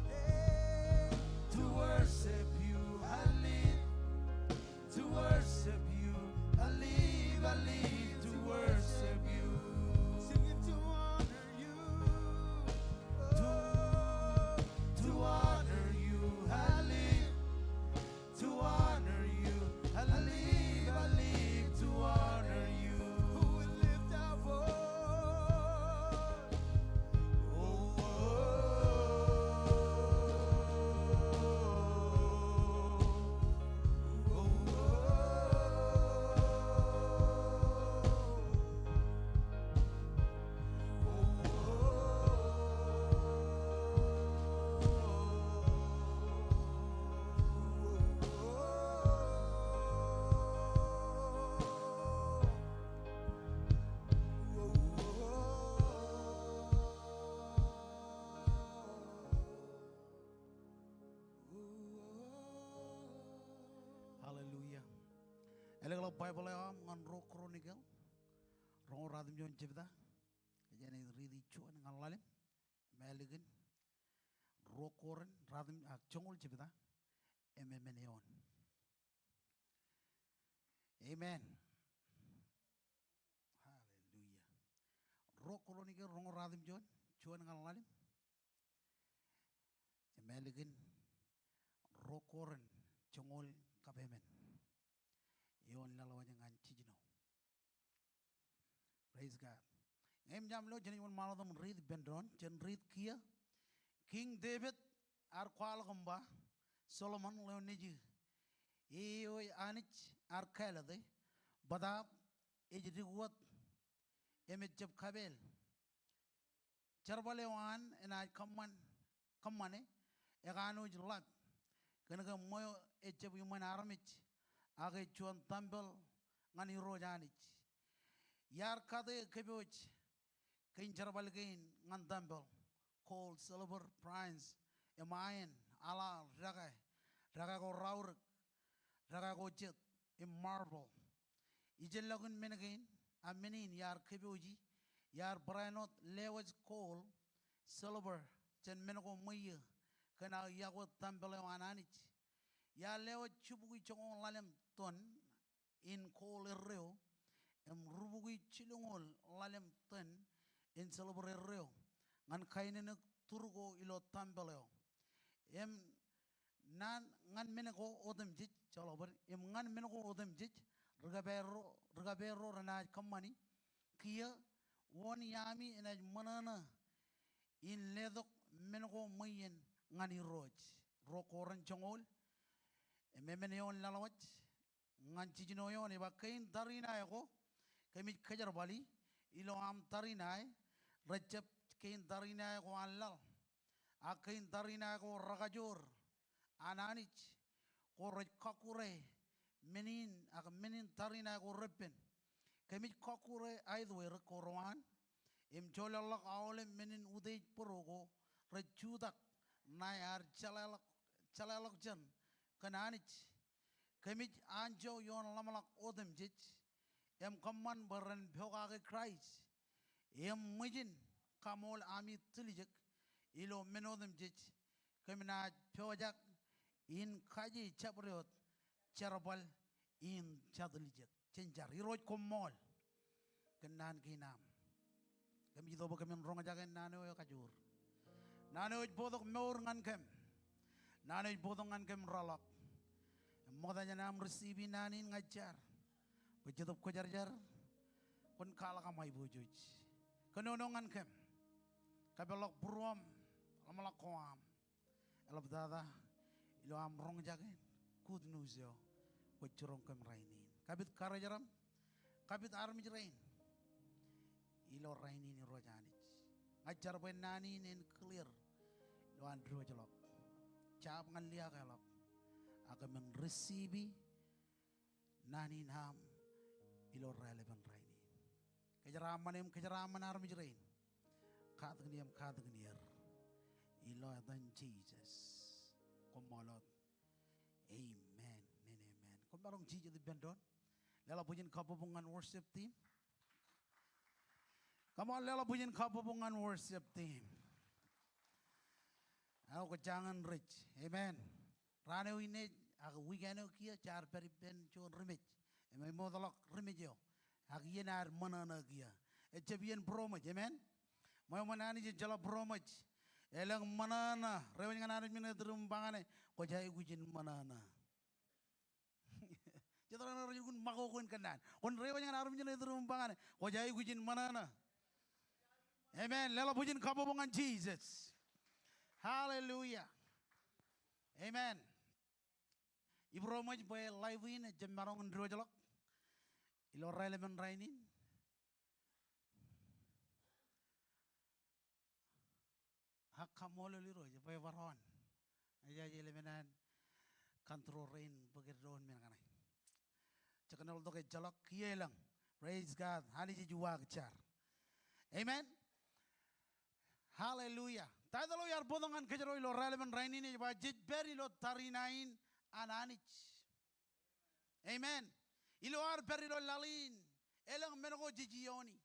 Hey. To worship you, I live. To worship you, I live, I live to worship you. Singing to honor you. To, to honor you, I live. To honor you, I live, I live to honor you. We lift our voice. Oh, oh, oh, oh, oh. Hallelujah. Elōkḷọk Baibōḷ eo aṃ ñan Ruo Kronikel. Roñoul ruatimjuon jebta, kōjeañ riiti juon ñan ḷalem, im ālikin ruo Korint ruatimjuon, ak joñoul jebta, im emān eoon. Amen. Hallelujah. Ruo Korint ke roñoul ruatimjuon, juon ñan ḷalem, im ālikin ruo Korint joñoul kab emān. Eoon leḷọk wōj ñan jiljino. Praise God. Ñe eṃōj aṃ lo, jen ej wōnṃaanḷọk im riit ippān doon, jen riit kiiō. King David ear kwaḷọk im ba, Solomon ḷeo nejū, eo ej Anij ear kāālōte, bōtaab ej dik wōt im ejjab kapeel. Jerbal eo an enaaj kōṃṃan, kōṃṃane, ekanooj ḷap, kōnke ṃweo ejjab iṃōn armej, ak ej juon tempel ñan Irooj Anij. Iar kate kōpooj kein jerbal kein ñan tempel, gold, silver, bronze, im iron, aḷaḷ, deke, deke ko raorōk, deke ko jet, im marble. Ijellọkin men kein, a men in iar kōpooji, iar barāinwōt lewōj gold, silver, jān men ko ṃweiō, kōn aō iọkwe tempel eo an Anij. Iar lewōj jibukwi joñoul ḷalem ton in gold erreo, im rubukwi jilñoul ḷalem ton in silver erreo, ñan kainōṇōk tur ko ilo tempel eo. Im naan ñan men ko otemjej, joḷọk bōd, im ñan men ko otemjej, ri kapeer ro, ri kapeer ro renaaj kōṃṃani, kiiō, wōn iaami enaaj ṃōṇōṇō in letok men ko ṃweien ñan Irooj. Ruo Korint joñoul, im emān eoon leḷọk wōj, ñan jiljino eoon, ej ba, kein tariṇae ko kōmij kōjerbali ilo aṃ tariṇae, rejjab kein tariṇae ko an laḷ, ak kein tariṇae ko rekajoor an Anij, ko rej kọkkure men in, ak men in tariṇae ko reppen. Kōmij kọkkure aetwerik ko rewaan, im joḷọkḷọk aolep men in utiej bōro ko rej jutak ṇae ear jeḷāḷọk, jeḷāḷọkjeṇ kōn Anij. Kōmij anjọ ioon ḷōmṇak otemjej, im kōṃṃan bwe ren pokake Kraist. Im ṃwijin kaṃool ami tiljek ilo men otemjej, kōm naaj pojak in kaje jabdewōt jerbal in jatiljek. Jen jar. Irooj, koṃṃool kōn naan kein aṃ. Kōmij itok bwe kōmin roñjake naan eo ekajoor. Naan eo ej bōktok mour ñan kōm. Naan eo ej bōktok ñan kōm rōḷọk. Im ṃokta jān am receive naan in, ña ij jar bwe Jetōb Kwōjarjar kwōn kwaḷọk aṃ aiboojoj. Kōnono ñan kōm. Kapeḷḷọk būruōm, ḷōmṇak ko aṃ. Eḷaptata ilo am roñjake good news eo kwōj jiroñ kōm rainin. Kapit karijeraṃ, kapit armej rein ilo rainin, Irooj Anij. Ña ij jar bwe naan in en clear ilo an diwōjḷọk. Jab ñan liaakḷọk, ak kōmin receive naan in aṃ ilo raelepen rainin. Kōjeraaṃṃan im kōjeraaṃṃan armej rein. Katakin im katakin er ilo etan Jisōs. Koṃṃool wōt. Amen and amen. Koṃ maroñ jijet ippān doon. Leḷọk bwijin kabbokbok ñan worship team. Come on, leḷọk bwijin kabbokbok ñan worship team. Ak kwō jañin rej. Amen. Raan eo inej, ak weekend eo kiiō, jaar pād ippān juon ri mej. Im emootḷọk ri mej eo. Ak iien ear ṃōṇōṇō kiiō. Ejjab iien būroṃōj, amen? Ṃweo ṃōn Anij ejjeḷọk būroṃōj. Elōñ ṃōṇōṇō. Reiwōj ñan armej men eo etūrūṃ im ba ñane, kwōj aikuj in ṃōṇōṇō. Jet ro rej lukkuun ṃakoko in kōnnaan. Kwōn reiwōj ñan armej men eo etūrūṃ im ba ñane, kwōj aikuj in ṃōṇōṇō. Amen. Leḷọk bwijin kabbokbok ñan Jisōs. Hallelujah. Amen. Ibūroṃōj bwe live in ejjab maroñ in diwōjḷọk ilo raelepen rainin. Ak kaṃṃoolol Irooj bwe ebar on. Ej aje lepen an control rein bōk doon men kaṇe. Jekdọọn ḷọk ejjeḷọk kiiō elōñ. Praise God. Anij ej uwaak jar. Amen. Hallelujah. Title eo iar bōktok ñan kōjro ilo raelepen rainin ej ba, jej pād ilo tariṇae in an Anij. Amen. Ilo ad pād ilo laḷ in, Elōñ men ko jej iooni.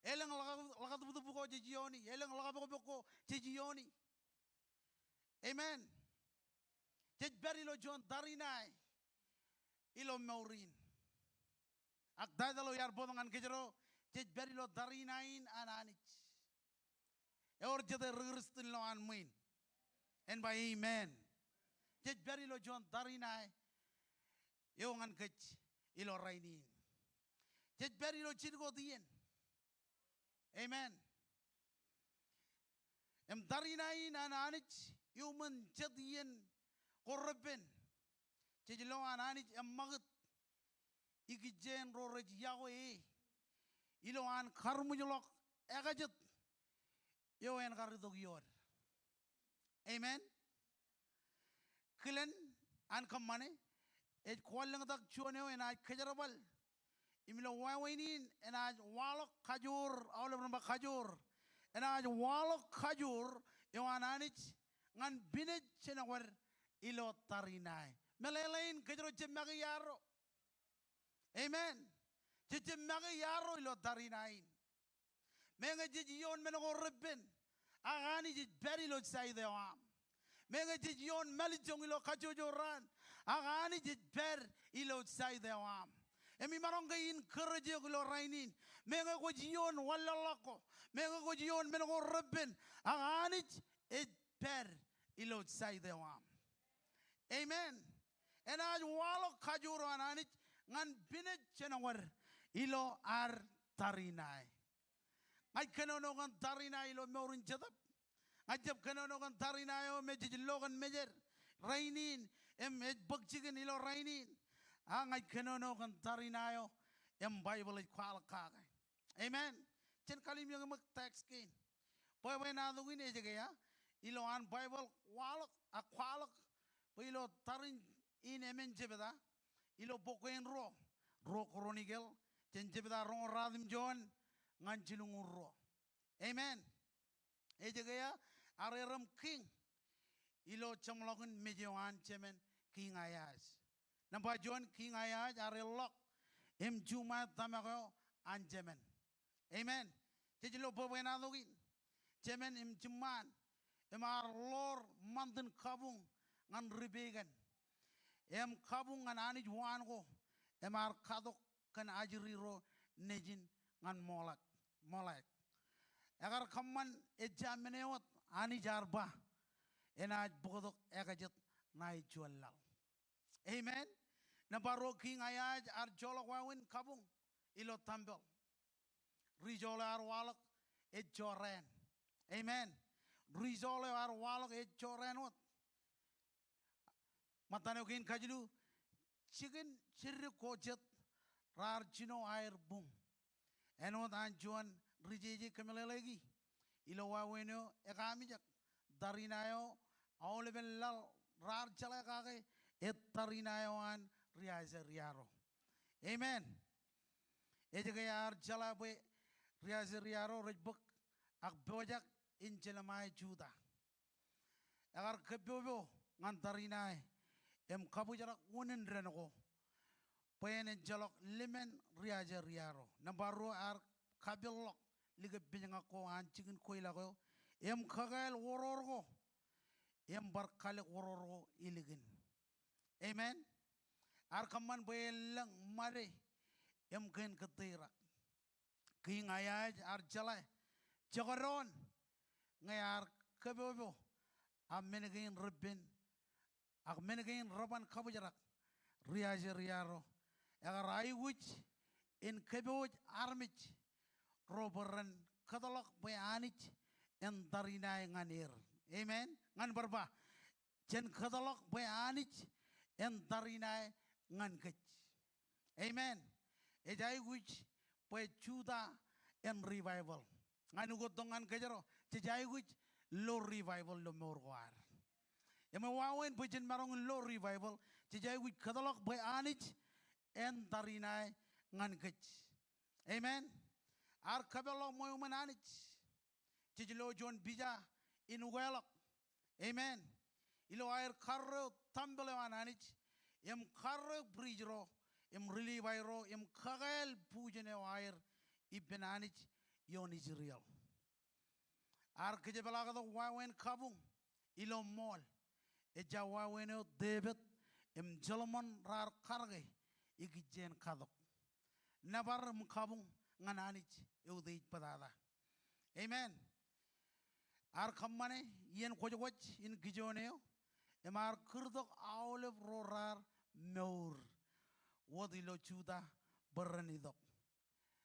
Elōñ ḷōkatūptūp ko jej iooni. Elōñ ḷōkapokpok ko jej iooni. Amen. Jej pād ilo juon tariṇae ilo mour in. Ak taitōḷ eo iar bōktok ñan kōjro, jej pād ilo tariṇae in an Anij. Ewōr jete ri-Kristian ilowaan ṃwiin? En ba amen. Jej pād ilo juon tariṇae eo ñan kōj ilo rainin. Jej pād ilo jidik wōt iien. Amen. Im tariṇae in an Anij iuṃwin jet iien ko reppen. Jej lo an Anij eṃṃakūt ikijjien ro rej yokwe e ilo an karmujḷọk ekajet eo en kar itok iood. Amen. Kilen an kōṃṃane ej kwaḷḷōñtak juon eo enaaj kōjerbal. Im ilo wāween in enaaj waḷọk kajoor, aolep ren ba kajoor. Enaaj waḷọk kajoor eo an Anij ñan pinej jenaaj wōr ilo tariṇae. Meḷeḷein kōjro jab make iarro. Amen. Jej jab make iarro ilo tariṇae in. Meñe jej ioon men ko reppen, ak Anij ej pād ilo side eo aṃ. Meñe jej ioon mālejjoñ ilo kajjojo raan, ak Anij ej pād ilo side eo aṃ. Im imaroñ ke encourage eok ilo rainin. Meñe kwōj ioon wanlaḷḷọk ko, meñe kwōj ioon men ko reppen, ak Anij ej pād ilo side eo aṃ. Amen. Enaaj waḷọk kajoor eo an Anij ñan pinej jenaaj wōr ilo ad tariṇae. Ña ij kōnono kōn tariṇae ilo mour in Jetōb. Ña ij jab kōnono kōn tariṇae eo me jej lo kōn mejed rainin, im ej bōk jikin ilo rainin. A ña ij kōnono kōn tariṇae eo im Baibōḷ ej kwaḷọk kake. Amen. Jen kallimjek ṃōk text kein. Bwebwenato in ej ke ia, ilo an Baibōḷ waḷọk, ak kwaḷọk bwe ilo tariṇae in emān jebta ilo bok kein ruo, Ruo Kronikel, jān jebta roñoul ratimjuon ñan jilñuul ruo. Amen. Ej ke ia, ear erom kiiñ ilo jeṃḷọkin mej eo an jemān Kiiñ Aiaj. Nōṃba juon, Kiiñ Aiaj ear ilọk im juṃae tōmak eo an jemān. Amen. Jej lo bwebwenato in. Jemān im jiṃṃaan im ear ḷoor ṃantin kabuñ ñan ripeken im kabuñ ñan anij waan ko im ear katok kōn ajri ro nejin ñan Molek. Molek. Ekar kōṃṃan ejja men eo wōt Anij ear ba enaaj bōktok ekajet ṇae juon laḷ. Amen. Nōṃba ruo, Kiiñ Aiaj ear joḷọk wāween kabuñ ilo tempel. Rijoḷ eo ear waḷọk ej jorrāān. Amen. Rijoḷ eo ear waḷọk ej jorrāān wōt. Ṃōttan eo kein kajilu, jikin jidik ko jet raar jino aer buñ. Āinwōt an juon ri-jeje kōmeḷeḷeiki ilo wāween eo ekaamijak, tariṇae eo aolepen laḷ raar jeḷā kake ej tariṇae eo an ri-Asiria ro. Amen. Ej ke ear jeḷā bwe ri-Asiria ro rej bōk ak pojak in jelṃae Juda. Ekar kōpopo ñan tariṇae im kabōjrak unin dān ko bwe en ejjeḷọk limān ri-Asiria ro. Nōṃba ruo, ear kapeḷḷọk likōpejñak ko an jikin kweilọk eo im kakāāl woror ko im bar kalōk woror ko ilikin. Amen. Ear kōṃṃan bwe en lōñ ṃade im kōn kōtteirak. Kiiñ Aiaj ear jeḷā jekdọọn ñe ear kōpopo, ak men kein reppen, ak men kein reban kabōjrak, ri-Asiria ro ekar aikuj in kōpooj armej ro bwe ren kōtḷọk bwe Anij en tariṇae ñan er. Amen. Ñan bar ba, jen kōtḷọk bwe Anij en tariṇae ñan kōj. Amen. Ej aikuj bwe Juda en revival. Ñan ukōttok ñan kōjro, jej aikuj lo revival ilo mour ko ad. Im ewāween bwe jen maroñ in lo revival, jej aikuj kōtḷọk bwe Anij en tariṇae ñan kōj. Amen. Ear kapeḷḷọk ṃweo ṃōn Anij. Jej lo juon pija in ukeḷọk. Amen. Ilo aer karreo tempel eo an Anij im karreo priest ro im ri-Livai ro im kakāāl bujen eo aer ippān Anij ioon Israel. Ear kōjepḷaaktok wāween kabuñ ilo ṃool. Ejja wāween eo Devid im Solomon raar karōke ikijjien katok. Nōbar im kabuñ ñan Anij eutiej bōtata. Amen. Ear kōṃṃane iien kwōjkwōj in kijoon eo im ear kūrtok aolep ro raar mour wōt ilo Juda bwe ren itok.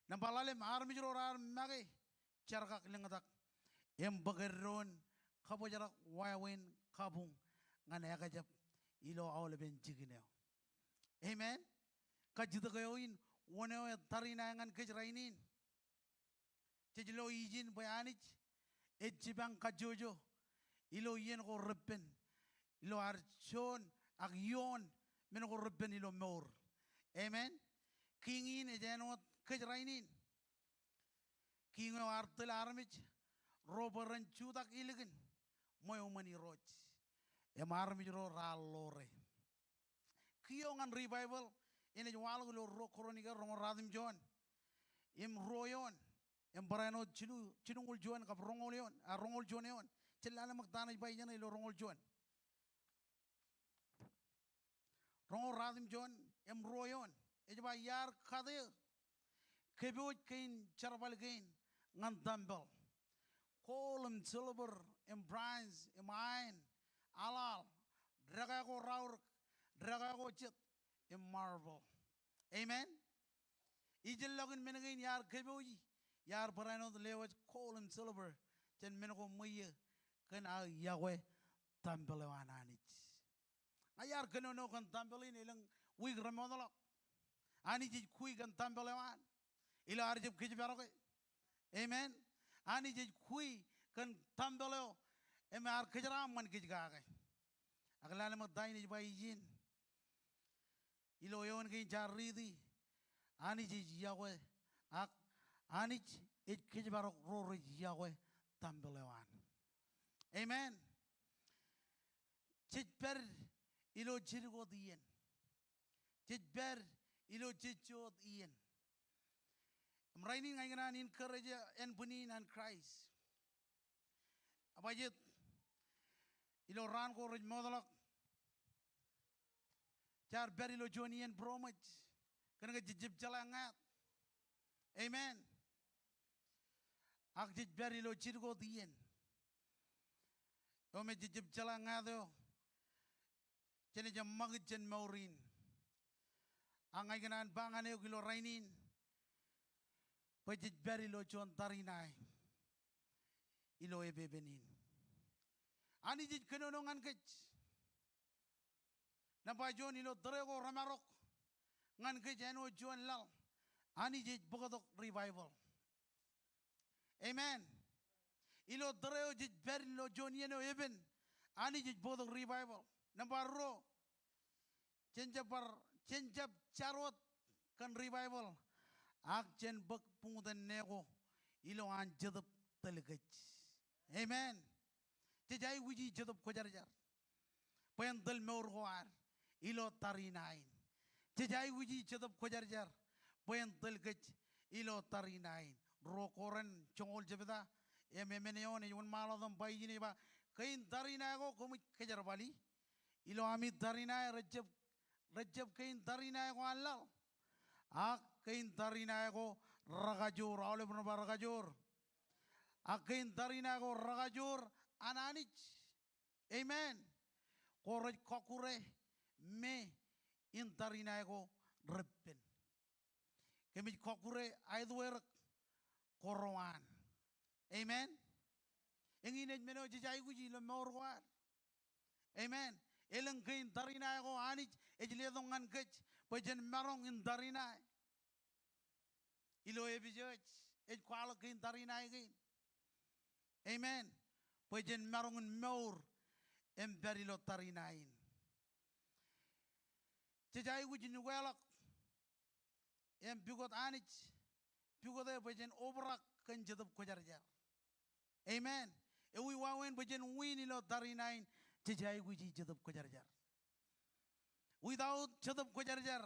Nōṃba ḷalem, armej ro raar make jerkak lōñtak im bōk eddoon kabōjrak wāween kabuñ ñan ekjab ilo aolepen jikin eo. Amen. Kajjitōk eo in wōn eo ej tariṇae ñan kōj rainin. Jej lo ijin bwe Anij ej jipañ kajjojo ilo iien ko reppen, ilo ad juon ak ioon men ko reppen ilo mour. Amen. Kiiñ in ej āinwōt kōj rainin. Kiiñ eo ear tōl armej ro bwe ren jutak ilikin ṃweo ṃōn Irooj. Im armej ro raar ḷoore. Kiiō ñan revival in ej waḷọk ilo Ruo Koronika roñoul ratimjuon im ruo eoon im barāinwōt jilu, jilñuul juon kab roñoul eoon, a, roñoul juon eoon. Jen lale ṃōk ta ṇe ej ba ijeṇe ilo roñoul juon. Roñoul ratimjuon im ruo eoon. Ej ba, iar kate eō kōpooj kein jerbal kein ñan tempel. Gold im silver im bronze im iron, aḷaḷ, dekā ko raorōk, dekā ko jet, im marble. Amen. Ijellọkin men kein iar kōpooji, iar barāinwōt lewōj gold im silver jān men ko ṃweiie kōn aō iọkwe tempel eo an Anij. Ña iar kōnono kōn tempel in elōñ wiik remootḷọk. Anij ej kui kōn tempel eo an ilo ad jab kōjparoke. Amen. Anij ej kui kōn tempel eo im ear kōjeraaṃṃan kōj kake. Ak lale ṃōk ta in ej ba ijin. Ilo eoon kein jaar riiti, Anij ej iọkwe, ak Anij ej kōjparok ro rej iọkwe tempel eo an. Amen. Jej pād ilo jidik wōt iien. Jej pād ilo jejjo wōt iien. Im rainin ña ikōṇaan encourage eṇ bwin in an Kraist. Ebajjeet, ilo raan ko rej mootḷọk, jaar pād ilo juon iien būroṃōj kōnke jej jab jeḷā ñāāt. Amen. Ak jej pād ilo jidik wōt iien eo me jej jab jeḷā ñāāt eo jenaaj eṃṃakūt jān mour in. Ak ña ikōṇaan ba ñan eok ilo rainin bwe jej pād ilo juon tariṇae ilo epepen in. Anij ej kōnono ñan kōj. Nōṃba juon, ilo tōre ko remarok ñan kōj āinwōt juon laḷ, Anij ej bōktok revival. Amen. Ilo tōre eo jej pād ilo juon iien eo epen, Anij ej bōktok revival. Nōṃba ruo, jen jab bar, jen jab jar wōt kōn revival, ak jen bōk buñtōn ne ko ilo an Jetōb tōl kōj. Amen. Jej aikuji Jetōb Kwōjarjar bwe en tōl mour ko ad ilo tariṇae in. Jej aikuji Jetōb Kwōjarjar bwe en tōl kōj ilo tariṇae in. Ruo Korint joñoul jebta im emān eoon ej wōnṃaanḷọk im ba ijin, ej ba, kein tariṇae ko koṃij kōjerbali. Ilo ami tariṇae rej jab, rej jab kein tariṇae ko an laḷ. Ak kein tariṇae ko rekajoor, aolep ren ba rekajoor. Ak kein tariṇae ko rekajoor an Anij. Amen. Ko rej kọkkure me in tariṇae ko reppen. Kōmij kọkkure aetweerōk ko rewaan. Amen. Eñin ej men eo jej aikuji ilo mour ko ad. Amen. Elōñ kein tariṇae ko Anij ej letok ñan kōj bwe jen maroñ in tariṇae. Ilo Epesōs ej kwaḷọk kein tariṇae kein. Amen. Bwe jen maroñ in mour im pād ilo tariṇae in. Jej aikuj in ukeḷọk im pukot Anij, pukote bwe jen obrak kōn Jetōb Kwōjarjar. Amen. Ewi wāween bwe jen win ilo tariṇae in? Jej aikuji Jetōb Kwōjarjar. Without Jetōb Kwōjarjar,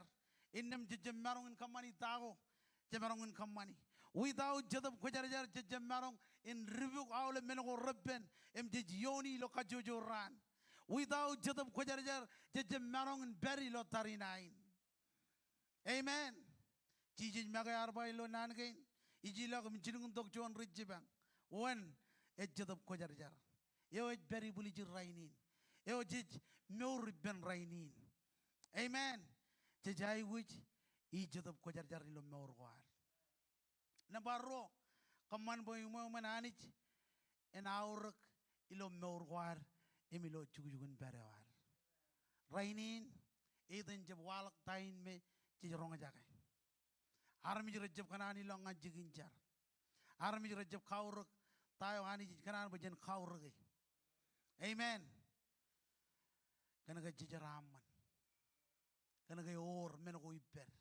Innām jej jab maroñ in kōṃṃani ta ko jemaroñ in kōṃṃani. Without Jetōb Kwōjarjar jej jab maroñ in dibuk aolep men ko reppen im jej iiooni ilo kajjojo raan. Without Jetōb Kwōjarjar jej jab maroñ in pād ilo tariṇae in. Amen. Jisōs make ear ba ilo naan kein, ij ilọk im jilkintok juon ri jipañ. Wōn? Ej Jetōb Kwōjarjar. Eo ej pād ibwiljid rainin. Eo jej mour ippān rainin. Amen. Jej aikuj i Jetōb Kwōjarjar ilo mour ko ad. Nōṃba ruo, kōṃṃan bwe iṃweo iṃōn Anij en aorōk ilo mour ko ad im ilo jukjuk in pād eo ad. Rainin, eiten jab waḷọk ta in me jej roñjake. Armej rej jab kōṇaan ilọk ñan jikin jar. Armej rej jab kaorōk ta eo Anij ej kōṇaan bwe jen kaorōke. Amen. Kōnke jejeraaṃṃan. Kōnke ewōr men ko ippād.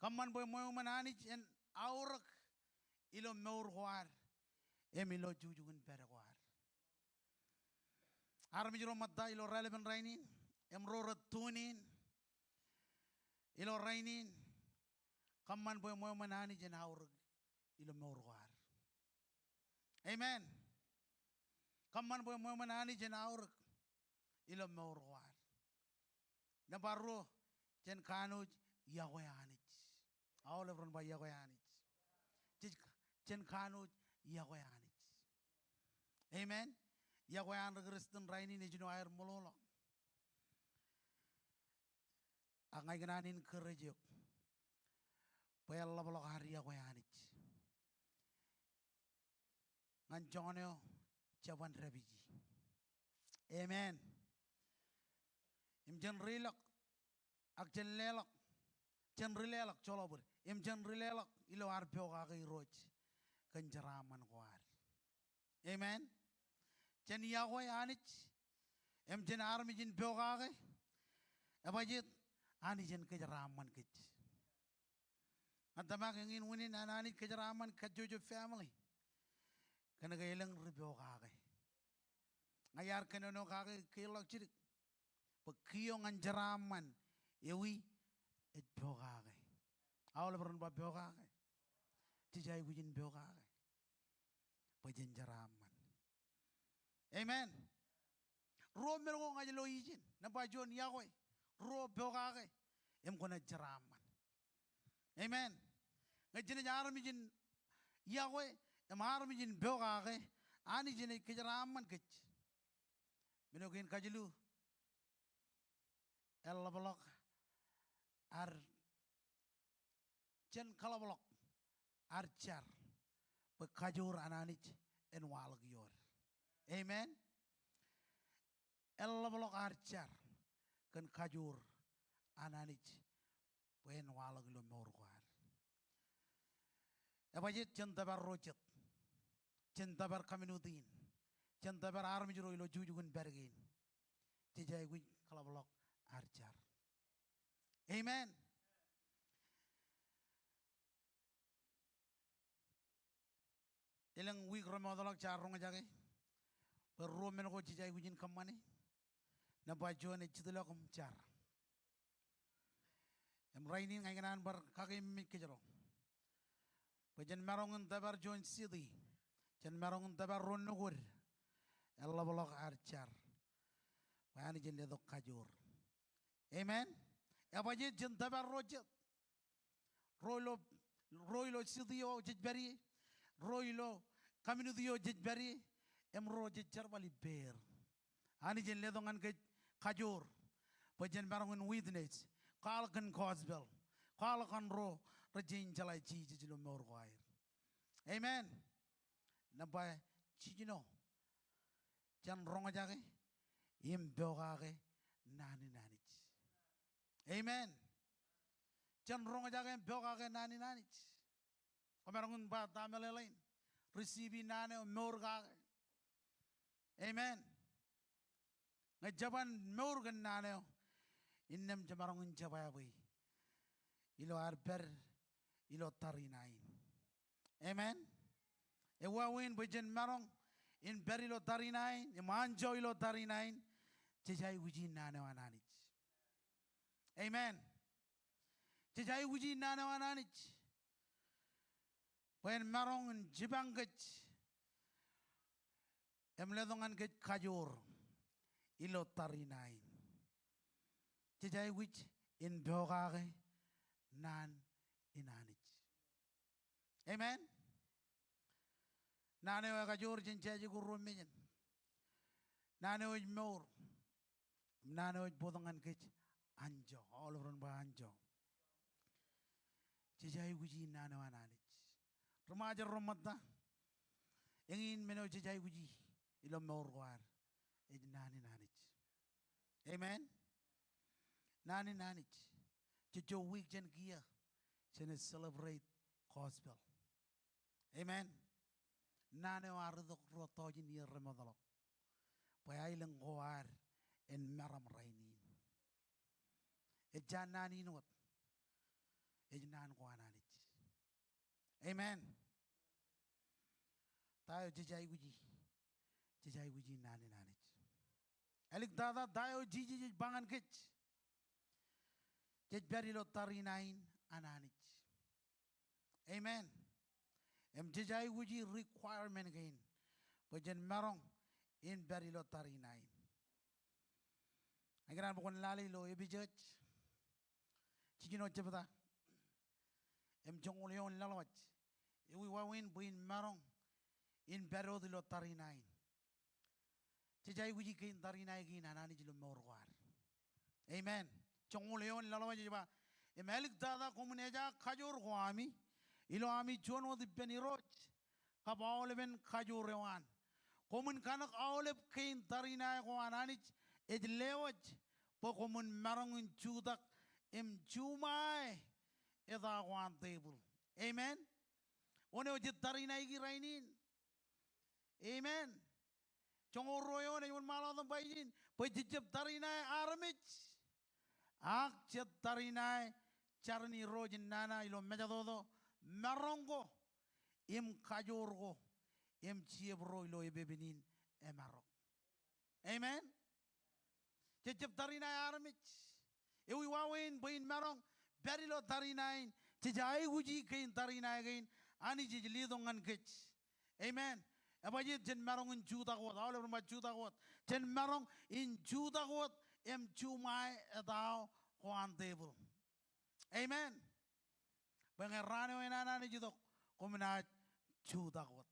Kōṃṃan bwe iṃweo iṃōn Anij en aorōk ilo mour ko ad im ilo jukjuk in pād ko ad. Armej ro ṃōtta ilo raelepen rainin im ro rej tune in ilo rainin, kōṃṃan bwe iṃweo iṃōn Anij en aorōk ilo mour ko ad. Amen. Kōṃṃan bwe iṃweo iṃōn Anij en aorōk ilo mour ko ad. Nōṃba ruo, jen kanooj iọkwe Anij. Aolep ren ba iọkwe Anij. Jej, jen kanooj iọkwe Anij. Amen. Iọkwe an ri Kristian rainin ej jino aer ṃōḷoḷọk. Ak ña ikōṇaan encourage eok bwe eḷapḷọk ad iọkwe Anij ñan joñan eo jeban dāpiji. Amen. Im jen ri ḷọk, ak jen leḷọk, jen ri leḷọk, joḷọk bōd, im jen ri leḷọk ilo ad pokake Irooj kōn jeraaṃṃan ko ad. Amen. Jen iọkwe Anij im jen armej in pokake. Ebajeet? Anij en kōjeraaṃṃan kōj. Ña itōmak eñin unin an Anij kōjeraaṃṃan kajjojo family. Kōnke elōñ ri pokake. Ña iar kōnono kake kiiḷọk jidik bwe kiiō ñan jeraaṃṃan ewi ej pokake. Aolep ren ba pokake. Jej aikuj in pokake bwe jen jeraaṃṃan. Amen. Ruo men ko ña ij lo ijin. Nōṃba juon, iọkwe. Ruo, pokake. Im kwōnaaj jeraaṃṃan. Amen. Ñe jenaaj armej in iọkwe im armej in pokake, Anij enaaj kōjeraaṃṃan kōj. Men eo kein kajilu, eḷapḷọk ad, jen kaḷapḷọk ad jar bwe kajoor an Anij en waḷọk iood. Amen. Eḷapḷọk ad jar kōn kajoor an Anij bwe en waḷọk ilo mour ko ad. Ebajeet? Jen tōpar ro jet. Jen tōpar community in. Jen tōpar armej ro ilo jukjuk in pād kein. Jej aikuj kaḷapḷọk ad jar. Amen. Elōñ wiik remootḷọk jaar roñjake bwe ruo men ko jej aikuj in kōṃṃane. Nōṃba juon, ej jitḷọk im jar. Im rainin ña ikōṇaan bar kakememej kōjro bwe jen maroñ in tōpar juon city. Jen maroñ in tōpar ruo nukūd. Eḷapḷọk ad jar bwe Anij en letok kajoor. Amen. Ebajeet? Jen tōpar ro jet. Ro ilo, ro ilo city eo jej pād ie, ro ilo community eo jej pād ie, im ro jej jerbal ippāer. Anij en letok ñan kōj kajoor bwe jen maroñ in witness, kwaḷọk kōn gospel, kwaḷọk kōn ro rej jañin jeḷā Jisōs ilo mour ko aer. Amen. Nōṃba jiljino, jen roñjake im pokake naan in Anij. Amen. Jen roñjake im pokake naan in Anij. Kwōmaroñ in ba ta meḷeḷein? Receive naan eo, mour kake. Amen. Ñe jeban mour kōn naan eo, innām jemaroñ in jebwābwe ilo ad pād ilo tariṇae in. Amen. Ewāween bwe jen maroñ in pād ilo tariṇae in im anjọ ilo tariṇae in, jej aikuji naan eo an Anij. Amen. Jej aikuji naan eo an Anij bwe en maroñ in jipañ kōj im letok ñan kōj kajoor ilo tariṇae in. Jej aikuj in pokake naan in Anij. Amen. Naan eo ekajoor jān jāje ko ruo mejān. Naan eo ej mour. Naan eo ej bōktok ñan kōj anjọ. Aolep ren ba anjọ. Jej aikuji naan eo an Anij. Ri Ṃajeḷ ro ṃōtta, eñin men eo jej aikuji ilo mour ko ad ej naan in Anij. Amen. Naan in Anij. Jejjo wiik jān kiiō, jenaaj celebrate gospel. Amen. Naan eo ear itok ruo tọujin iiō remootḷọk bwe aelōñ ko ad en meram rainin. Ejja naan in wōt. Ej naan ko an Anij. Amen. Ta eo jej aikuji? Jej aikuji naan in Anij. Āliktata, ta eo Jisōs ej ba ñan kōj? Jej pād ilo tariṇae in an Anij. Amen. Im jej aikuji requirement kein bwe jen maroñ in pād ilo tariṇae in. Ikōṇaan bwe kwōn lale ilo Epesōs jiljino jebta im joñoul eoon ḷọk. Ewi wāween bwe in maroñ in pād wōt ilo tariṇae in? Jej aikuji kein tariṇae kein an Anij ilo mour ko ad. Amen. Joñoul eoon ḷọk ej ba, im āliktata koṃwin ejaak kajoor ko ami ilo ami juon wōt ippān Irooj kab aolepen kajoor eo an. Koṃwin kōṇak aolep kein tariṇae ko an Anij ej lewōj bwe koṃwin maroñ in jutak im juṃae eta ko an tebōḷ. Amen. Wōn eo jej tariṇae ki rainin? Amen. Joñoul ruo eoon ej wōnṃaanḷọk im ba ijin bwe jej jab tariṇae armej, ak jej tariṇae jar in Irooj in nana ilo mejatoto, maroñ ko im kajoor ko im jeiū ro ilo epepen in emarok. Amen. Jej jab tariṇae armej. Ewi wāween bwe in maroñ pād ilo tariṇae in? Jej aikuji kein tariṇae kein Anij ej letok ñan kōj. Amen. Ebajjeet? Jen maroñ in jutak wōt. Aolep ren ba jutak wōt. Jen maroñ in jutak wōt im juṃae eta ko an tebōḷ. Amen. Bwe ñe raan eo enana ej itok, koṃ naaj jutak wōt.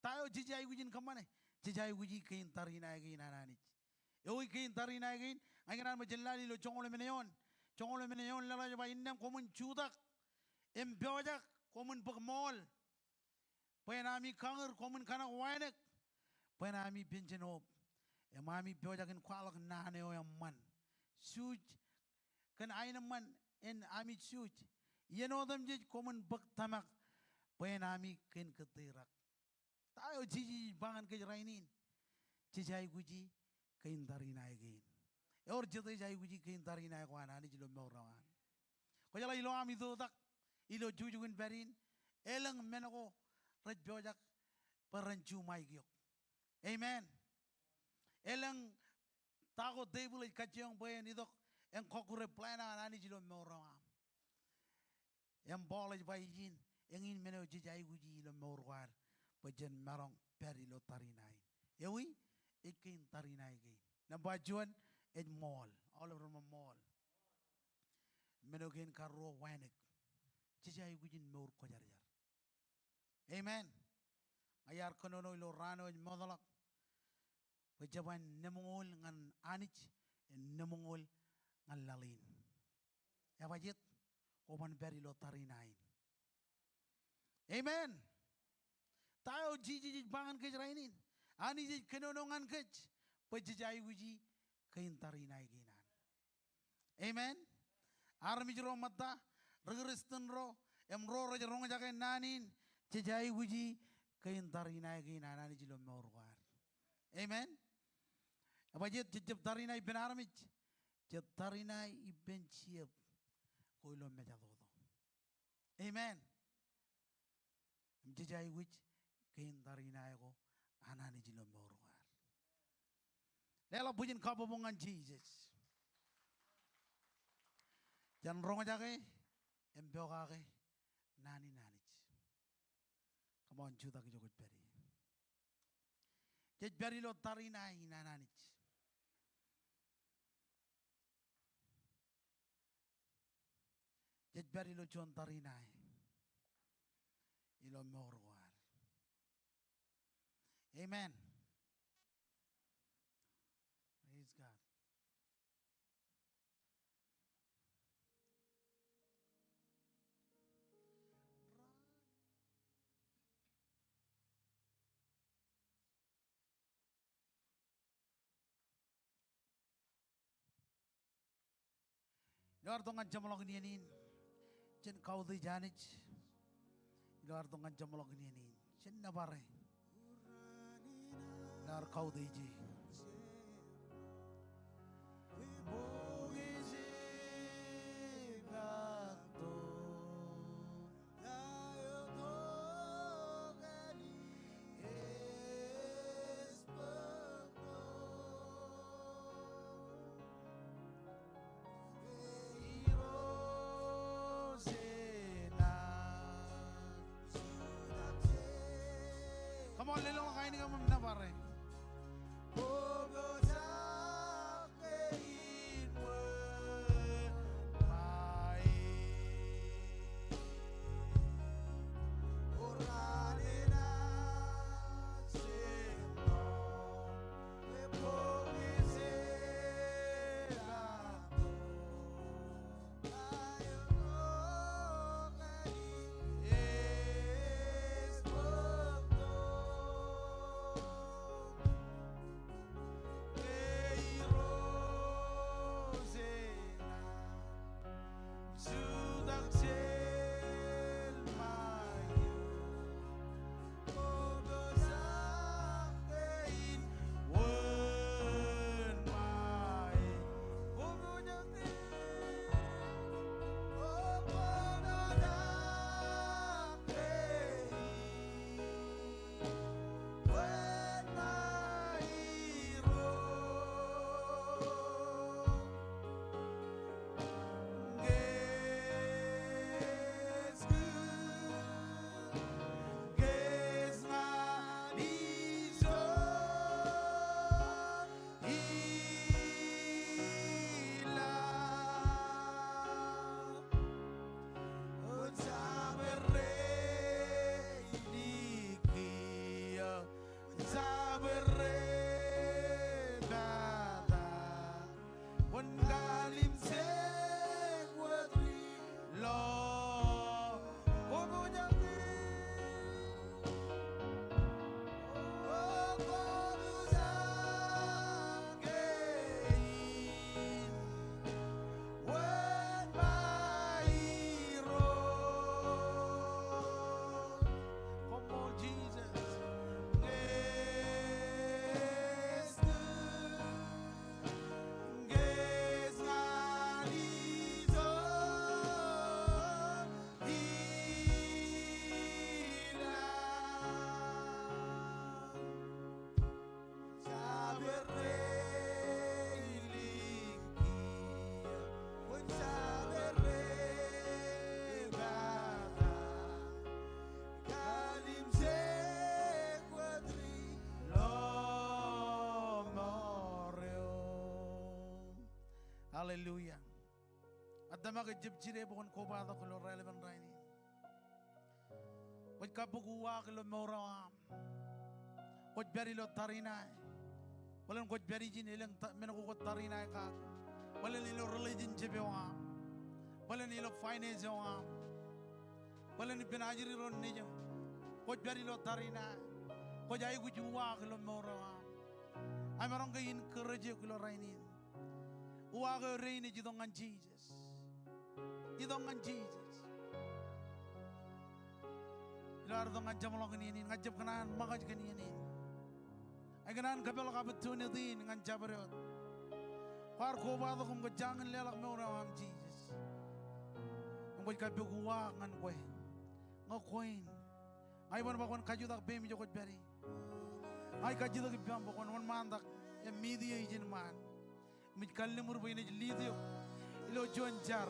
Ta eo jej aikuj in kōṃṃane? Jej aikuji kein tariṇae kein an Anij. Ewi kein tariṇae kein? Ña ikōṇaan bwe jen lale ilo joñoul emān eoon. Joñoul emān eoon ḷọk ej ba, innām koṃwin jutak im pojak, koṃwin bōk ṃool bwe en ami kañūr, koṃwin kōṇak wānōk bwe en ami penjānwōb im ami pojak in kwaḷọk naan eo eṃṃan. Juuj kōn aenōṃṃan in ami juuj. Iien otemjej koṃwin bōk tōmak bwe en ami kōn kōtteirak. Ta eo Jisōs ej ba ñan kōj rainin? Jej aikuji kein tariṇae kein. Ewōr jet ej aikuji kein tariṇae ko an Anij ilo mour eo an? Kwōjeḷā ilo ami tōtak ilo jukjuk in pād in, elōñ men ko rej pojak bwe ren juṃae kiiō. Amen. Elōñ ta ko tebōḷ ej kajjioñ bwe en itok en kọkkure plan eo an Anij ilo mour eo aṃ. Im Paul ej ba ijin, eñin men eo jej aikuji ilo mour ko ad bwe jen maroñ pād ilo tariṇae in. Ewi? Ej kein tariṇae kein. Nōṃba juon ej ṃool. Aolep ren ba ṃool. Men eo kein karuo, wānōk. Jej aikuj in mour kwōjarjar. Amen. Ña iar kōnono ilo raan eo ej ṃootḷọk bwe jeban nemoñoul ñan Anij im nemoñoul ñan laḷ in. Ebajjeet? Koban pād ilo tariṇae in. Amen. Ta eo Jisōs ej ba ñan kōj rainin? Anij ej kōnono ñan kōj bwe jej aikuji kein tariṇae kein an. Amen. Armej ro ṃōtta, ri Kristian ro, im ro rej roñjake naan in, jej aikuji kein tariṇae kein an Anij ilo mour ko ad. Amen. Ebajjeet? Jej jab tariṇae ippān armej, jej tariṇae ippān Jetōb ko ilo mejatoto. Amen. Im jej aikuj kein tariṇae ko an Anij ilo mour ko ad. Leḷọk bwijin kabbokbok ñan Jisōs. Jen roñjake im pokake naan in Anij. Come on, jutak ijo kwōj pād ie. Jej pād ilo tariṇae in an Anij. Jej pād ilo juon tariṇae ilo mour ko ad. Amen. Praise God. Ilo ad tok ñan jeṃḷọkin iien in, jen kautiej Anij. Ilo ad tok ñan jeṃḷọkin iien in, jen nōbare. Ilo ad kautiej e. Come on, lelōñḷọk ainikien ṃōk im nōbare. Hallelujah. Ij tōmak ijab jidik bwe kwōn kobatok ilo raelepen rainin. Kwōj kabbokwu uwaak ilo mour eo aṃ. Kwōj pād ilo tariṇae. Bōlen kwōj pād ijin elōñ ta-, men ko kwōj tariṇae kake. Bōlen ilo relationship eo aṃ. Bōlen ilo finance eo aṃ. Bōlen ippān ajri ro nejiṃ. Kwōj pād ilo tariṇae. Kwōj aikuj uwaak ilo mour eo aṃ. Imaroñ ke encourage eok ilo rainin. Uwaak eo dein ej itok ñan Jisōs. Itok ñan Jisōs. Ilo ad itok ñan jeṃḷọkin iien in, ña ij jab kōṇaan ṃōkaj kōn iien in. Ij kōṇaan kōpeḷḷọk opportunity in ñan jabdewōt. Kwaar kobatok im kwō jañin leḷọk mour eo aṃ Jisōs. Im kwōj kappok uwaak ñan kwe. Ñe kwe in. Ña iban ba kwōn kajutak peiṃ ijo kwōj pād ie. Ña ij kajjitōk ippaṃ bwe kwōn wōnṃaantak im meet eō ijin ṃaan. Im ij kalliṃur bwe inaaj lead eok ilo juon jar.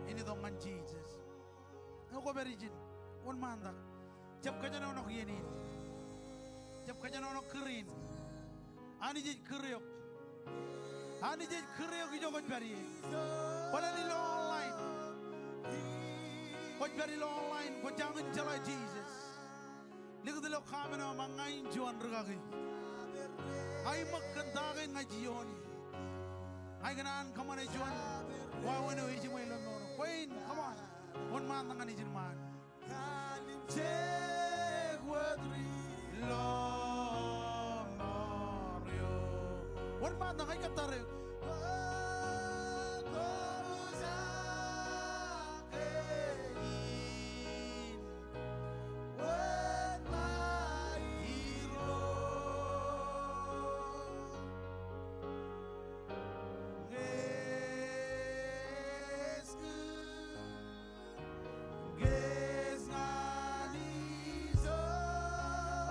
Āinwōt itok ñan Jisōs. Ñe kwōpād ijin, wōnṃaantak. Jab kōjenolọk iien in. Jab kōjenolọk kūr in. Anij ej kūr eok. Anij ej kūr eok ijo kwōj pād ie. Kwō lale ilo online. Kwōj pād ilo online, kwō jañin jeḷā Jisōs. Likūt ilo comment eo, ña in juon rūkaki. Ña iṃōk kōn ta kein ña ij iooni. Ña ikōṇaan kōṃṃane juon wāween eo ejiṃwe ilo mour eo. Kwe in, come on. Wōnṃaantak ñan ijin ṃaan. Kallimjek wōt ri lọmọọr eo. Wōnṃaantak, ña ij kōttar eok.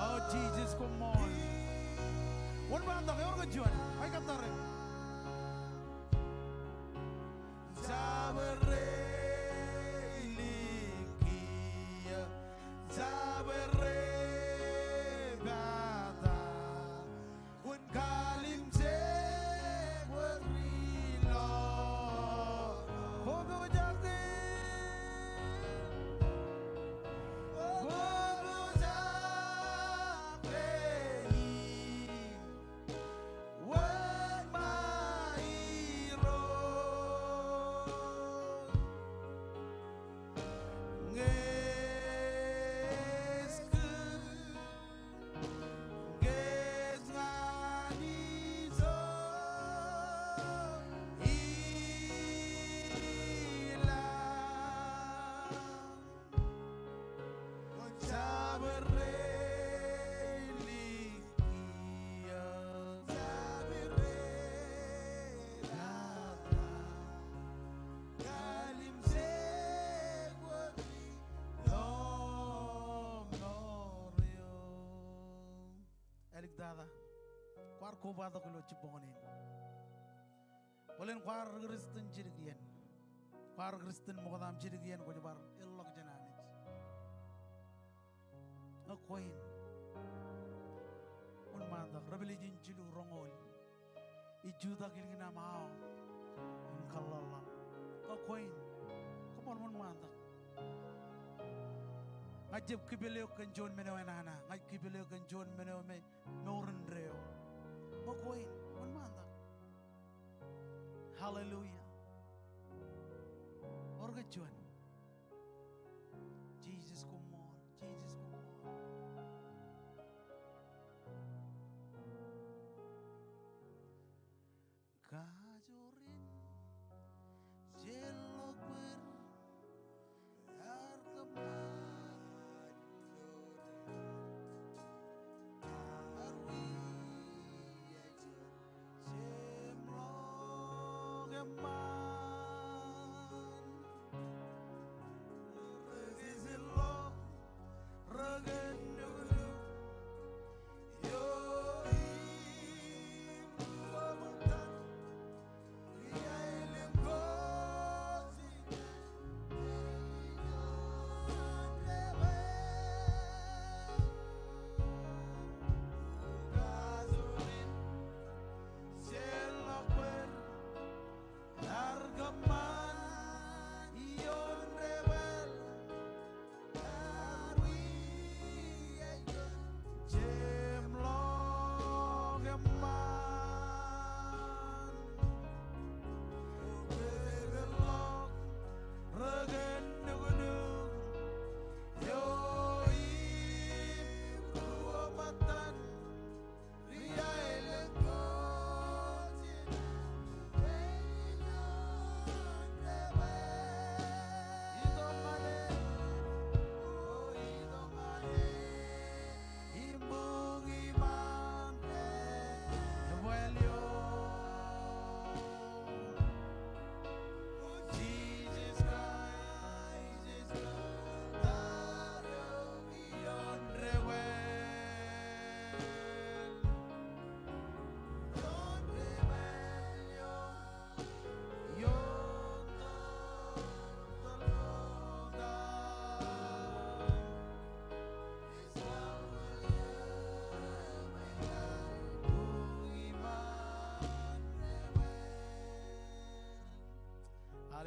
O Jisōs, koṃṃool. Wōnṃaantak, ewōr kōn juon. Ij kōttar eok. Jabdewōt ri lọmọọr eo. Jabdewōt ri pata. Kwōn kallimjek wōt ri lọmọọr. Koṃṃool jake. Koṃṃool jake. Wōnṃaantak Irooj. Ñe ej kūr, ñe ej ñan ijo ilañ. Jabdewōt ri lọmọọr eo. Jabdewōt ri pata. Kallimjek wōt ri lọmọọr eo. Āliktata. Kwaar kobatok ilo jibboñōn in. Bōlen kwaar ri-Kūrjin jidik iien. Kwaar ri-Kūrjin ṃokta im jidik iien kwōj bar ilọk jān Anij. Ñe kwe in. Wōnṃaantak, Revelation jilu roñoul. Ij jutak ilkin aṃ awa in kōḷḷaḷḷaḷ. Ñe kwe in. Koṃṃool, wōnṃaantak. Ña ij jab kipel eok kōn juon men eo enana. Ña ij kipel eok kōn juon men eo me mour indeeo. Ñe kwe in, wōnṃaantak. Hallelujah. Ewōr kōn juon. Jisōs koṃṃool, Jisōs koṃṃool. Kajoor in, jen ḷọk bōd, ear kōṃṃan. Ear wiajet, jemḷọk eṃṃan. Rej ej ḷọk, rej kōn nuknuk.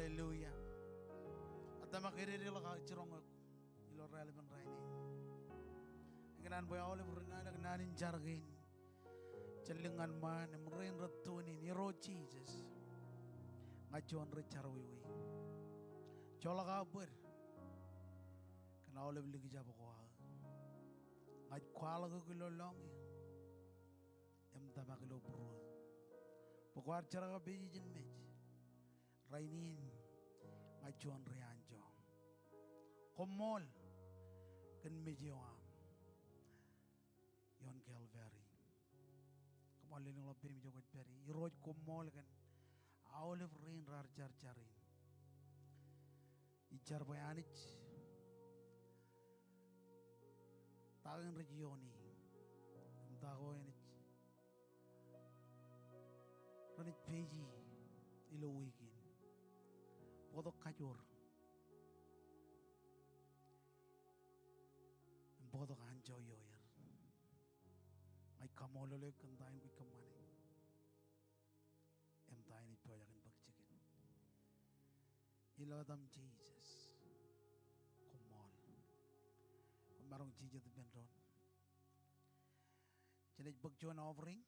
Hallelujah. Ij tōmak ededeḷọk aō jiroñ eok ilo raelepen rainin. Ikōṇaan bwe aolep ri naan ak naan in jar kein jān lōñ ñan ṃaan im rein rej tune in, Irooj Jisōs, ña juon ri jerọwiwi. Joḷọk aō bōd kōn aolep likjab ko aō. Ña ij kwaḷọk eok ilo lọñiō im tōmak ilo būruō bwe kwaar jerkakpeje jān mej. Rainin ña juon ri anjọ. Koṃṃool kōn mej eo aṃ ioon Calvary. Come on, lelōñḷọk peiṃ ijo kwōj pād ie. Irooj, koṃṃool kōn aolep rein raar jar jar in. Ij jar bwe Anij ta kein rej iooni im ta ko enaaj renaaj peje ilo wiik in. Bōktok kajoor im bōktok anjọ ioer. Ña ij kaṃṃoolol eok kōn ta in kwōj kōṃṃane im ta in ej pojak in bōk jikin. Ilo etaṃ Jisōs, koṃṃool. Koṃ maroñ jijet ippān doon. Jenaaj bōk juon offering.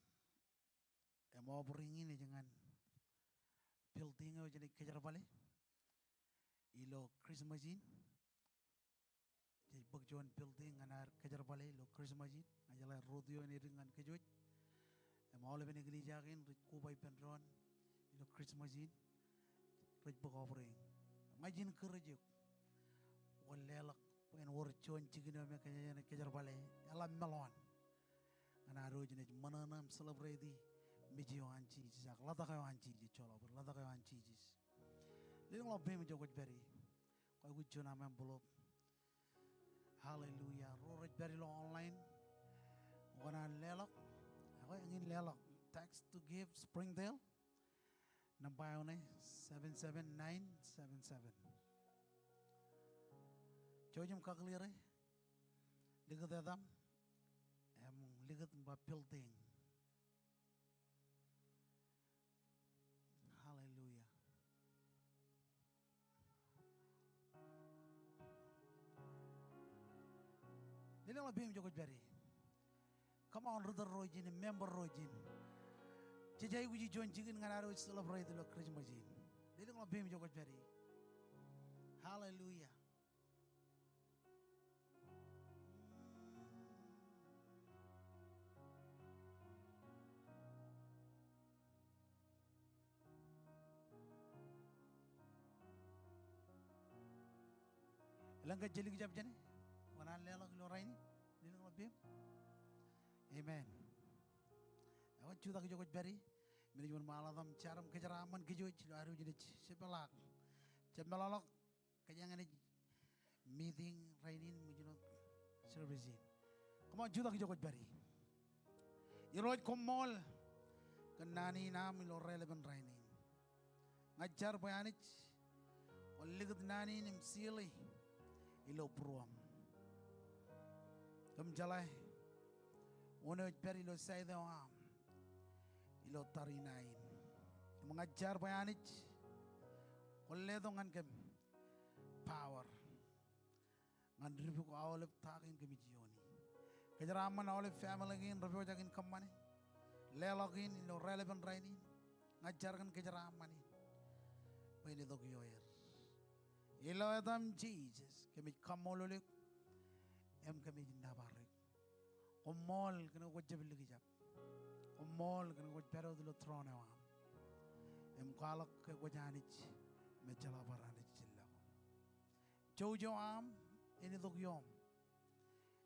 Im offering in ej ñan building eo jenaaj kōjerbale ilo Christmas in. Jej bōk juon building ñan ad kōjerbale ilo Christmas in. Ña jeḷā rot ioon edik ñan kōj wōj. Im aolepen eklejia kein rej koba ippān doon ilo Christmas in. Rej bōk offering. Im ña ij encourage eok bwe kwōn leḷọk bwe en wōr juon jikin eo me kōjeañ kōjerbale eḷap meḷọkḷọk ñan ad wōj naaj ṃōṇōṇō im celebrate mej eo an Jisōs ak ḷotak eo an Jisōs, joḷọk bōd, ḷotak eo an Jisōs. Lelōñḷọk peiṃ ijo kwōj pād ie. Kwōj aikuj juon aṃ envelope. Hallelujah. Ro rej pād ilo online, kwō kōṇaan leḷọk. Ekwe eñin leḷọk. Text to give Springdale. Nōṃba eo ṇe, seven seven nine seven seven. Jouj im kakiliere, likūt etaṃ im likūt ṃba building. Hallelujah. Lelōñḷọk peiṃ ijo kwōj pād ie. Come on, ri tōl ro ijin, member ro ijin. Jej aikuji juon jikin ñan ad wōj celebrate ilo Christmas in. Lelōñḷọk peiṃ ijo kwōj pād ie. Hallelujah. Elōñ ke jelik jab jāne? Kwō kōṇaan leḷọk ilo rainin. Lelōñḷọk peiṃ. Amen. Ekwe jutak ijo kwōj pād ie. Men ej wōnṃaanḷọk im jar im kōjeraaṃṃan kōj wōj ilo ad wōj naaj jepḷaak. Jab meḷọkḷọk. Kōjeañ naaj meeting rainin im ijin wōt service in. Come on, jutak ijo kwōj pād ie. Irooj, koṃṃool kōn naan in aṃ ilo raelepen rainin. Ña ij jar bwe Anij kwōn likūt naan in im seal e ilo būruōṃ. Kōm jeḷā wōn eo ej pād ilo side eo aṃ ilo tariṇae in. Im ña ij jar bwe Anij kwōn letok ñan kōm power ñan dipuk aolep ta kein kōmij iooni. Kōjeraaṃṃan aolep family kein rej pojak in kōṃṃane. Leḷọk in ilo raelepen rainin. Ña ij jar kōn kōjeraaṃṃan in bwe en itok ioer. Ilo etaṃ Jisōs, kōmij kaṃṃoolol eok im kōmij nōbar eok. Koṃṃool kōn ke kwōj jab likjab. Koṃṃool kōn ke kwōj pād wōt ilo throne eo aṃ. Im kwaḷọk ke kwōj Anij me jeḷā bar anij jān lọkun. Jouj eo aṃ en itok ioom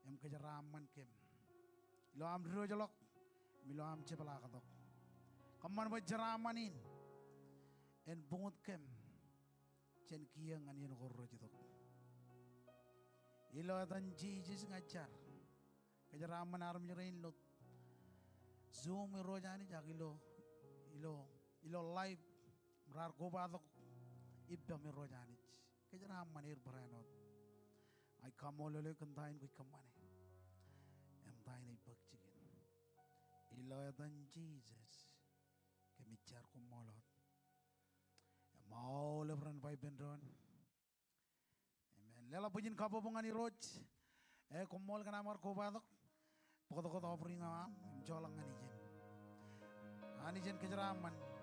im kōjeraaṃṃan kōm ilo aṃ diwōjḷọk im ilo aṃ jepḷaaktok. Kōṃṃan bwe jeraaṃṃan in en buñūt kōm jān kiiō ñan iien ko rej itok. Ilo etan Jisōs ña ij jar. Kōjeraaṃṃan armej rein ilo Zoom, Irooj Anij, ak ilo, ilo, ilo live im raar kobatok ippaṃ, Irooj Anij. Kōjeraaṃṃan er barāinwōt. Ña ij kaṃṃoolol eok kōn ta in kwōj kōṃṃane im ta in ej bōk jikin. Ilo etan Jisōs kōmij jar, koṃṃool wōt. Im Ṃool eo ren ba ippān doon. Amen. Leḷọk bwijin kabbokbok ñan Irooj. E, koṃṃool kōn aṃ kar kobatok. Bōktok offering eo aṃ im joḷọk ñan ijin. Anij en kōjeraaṃṃan.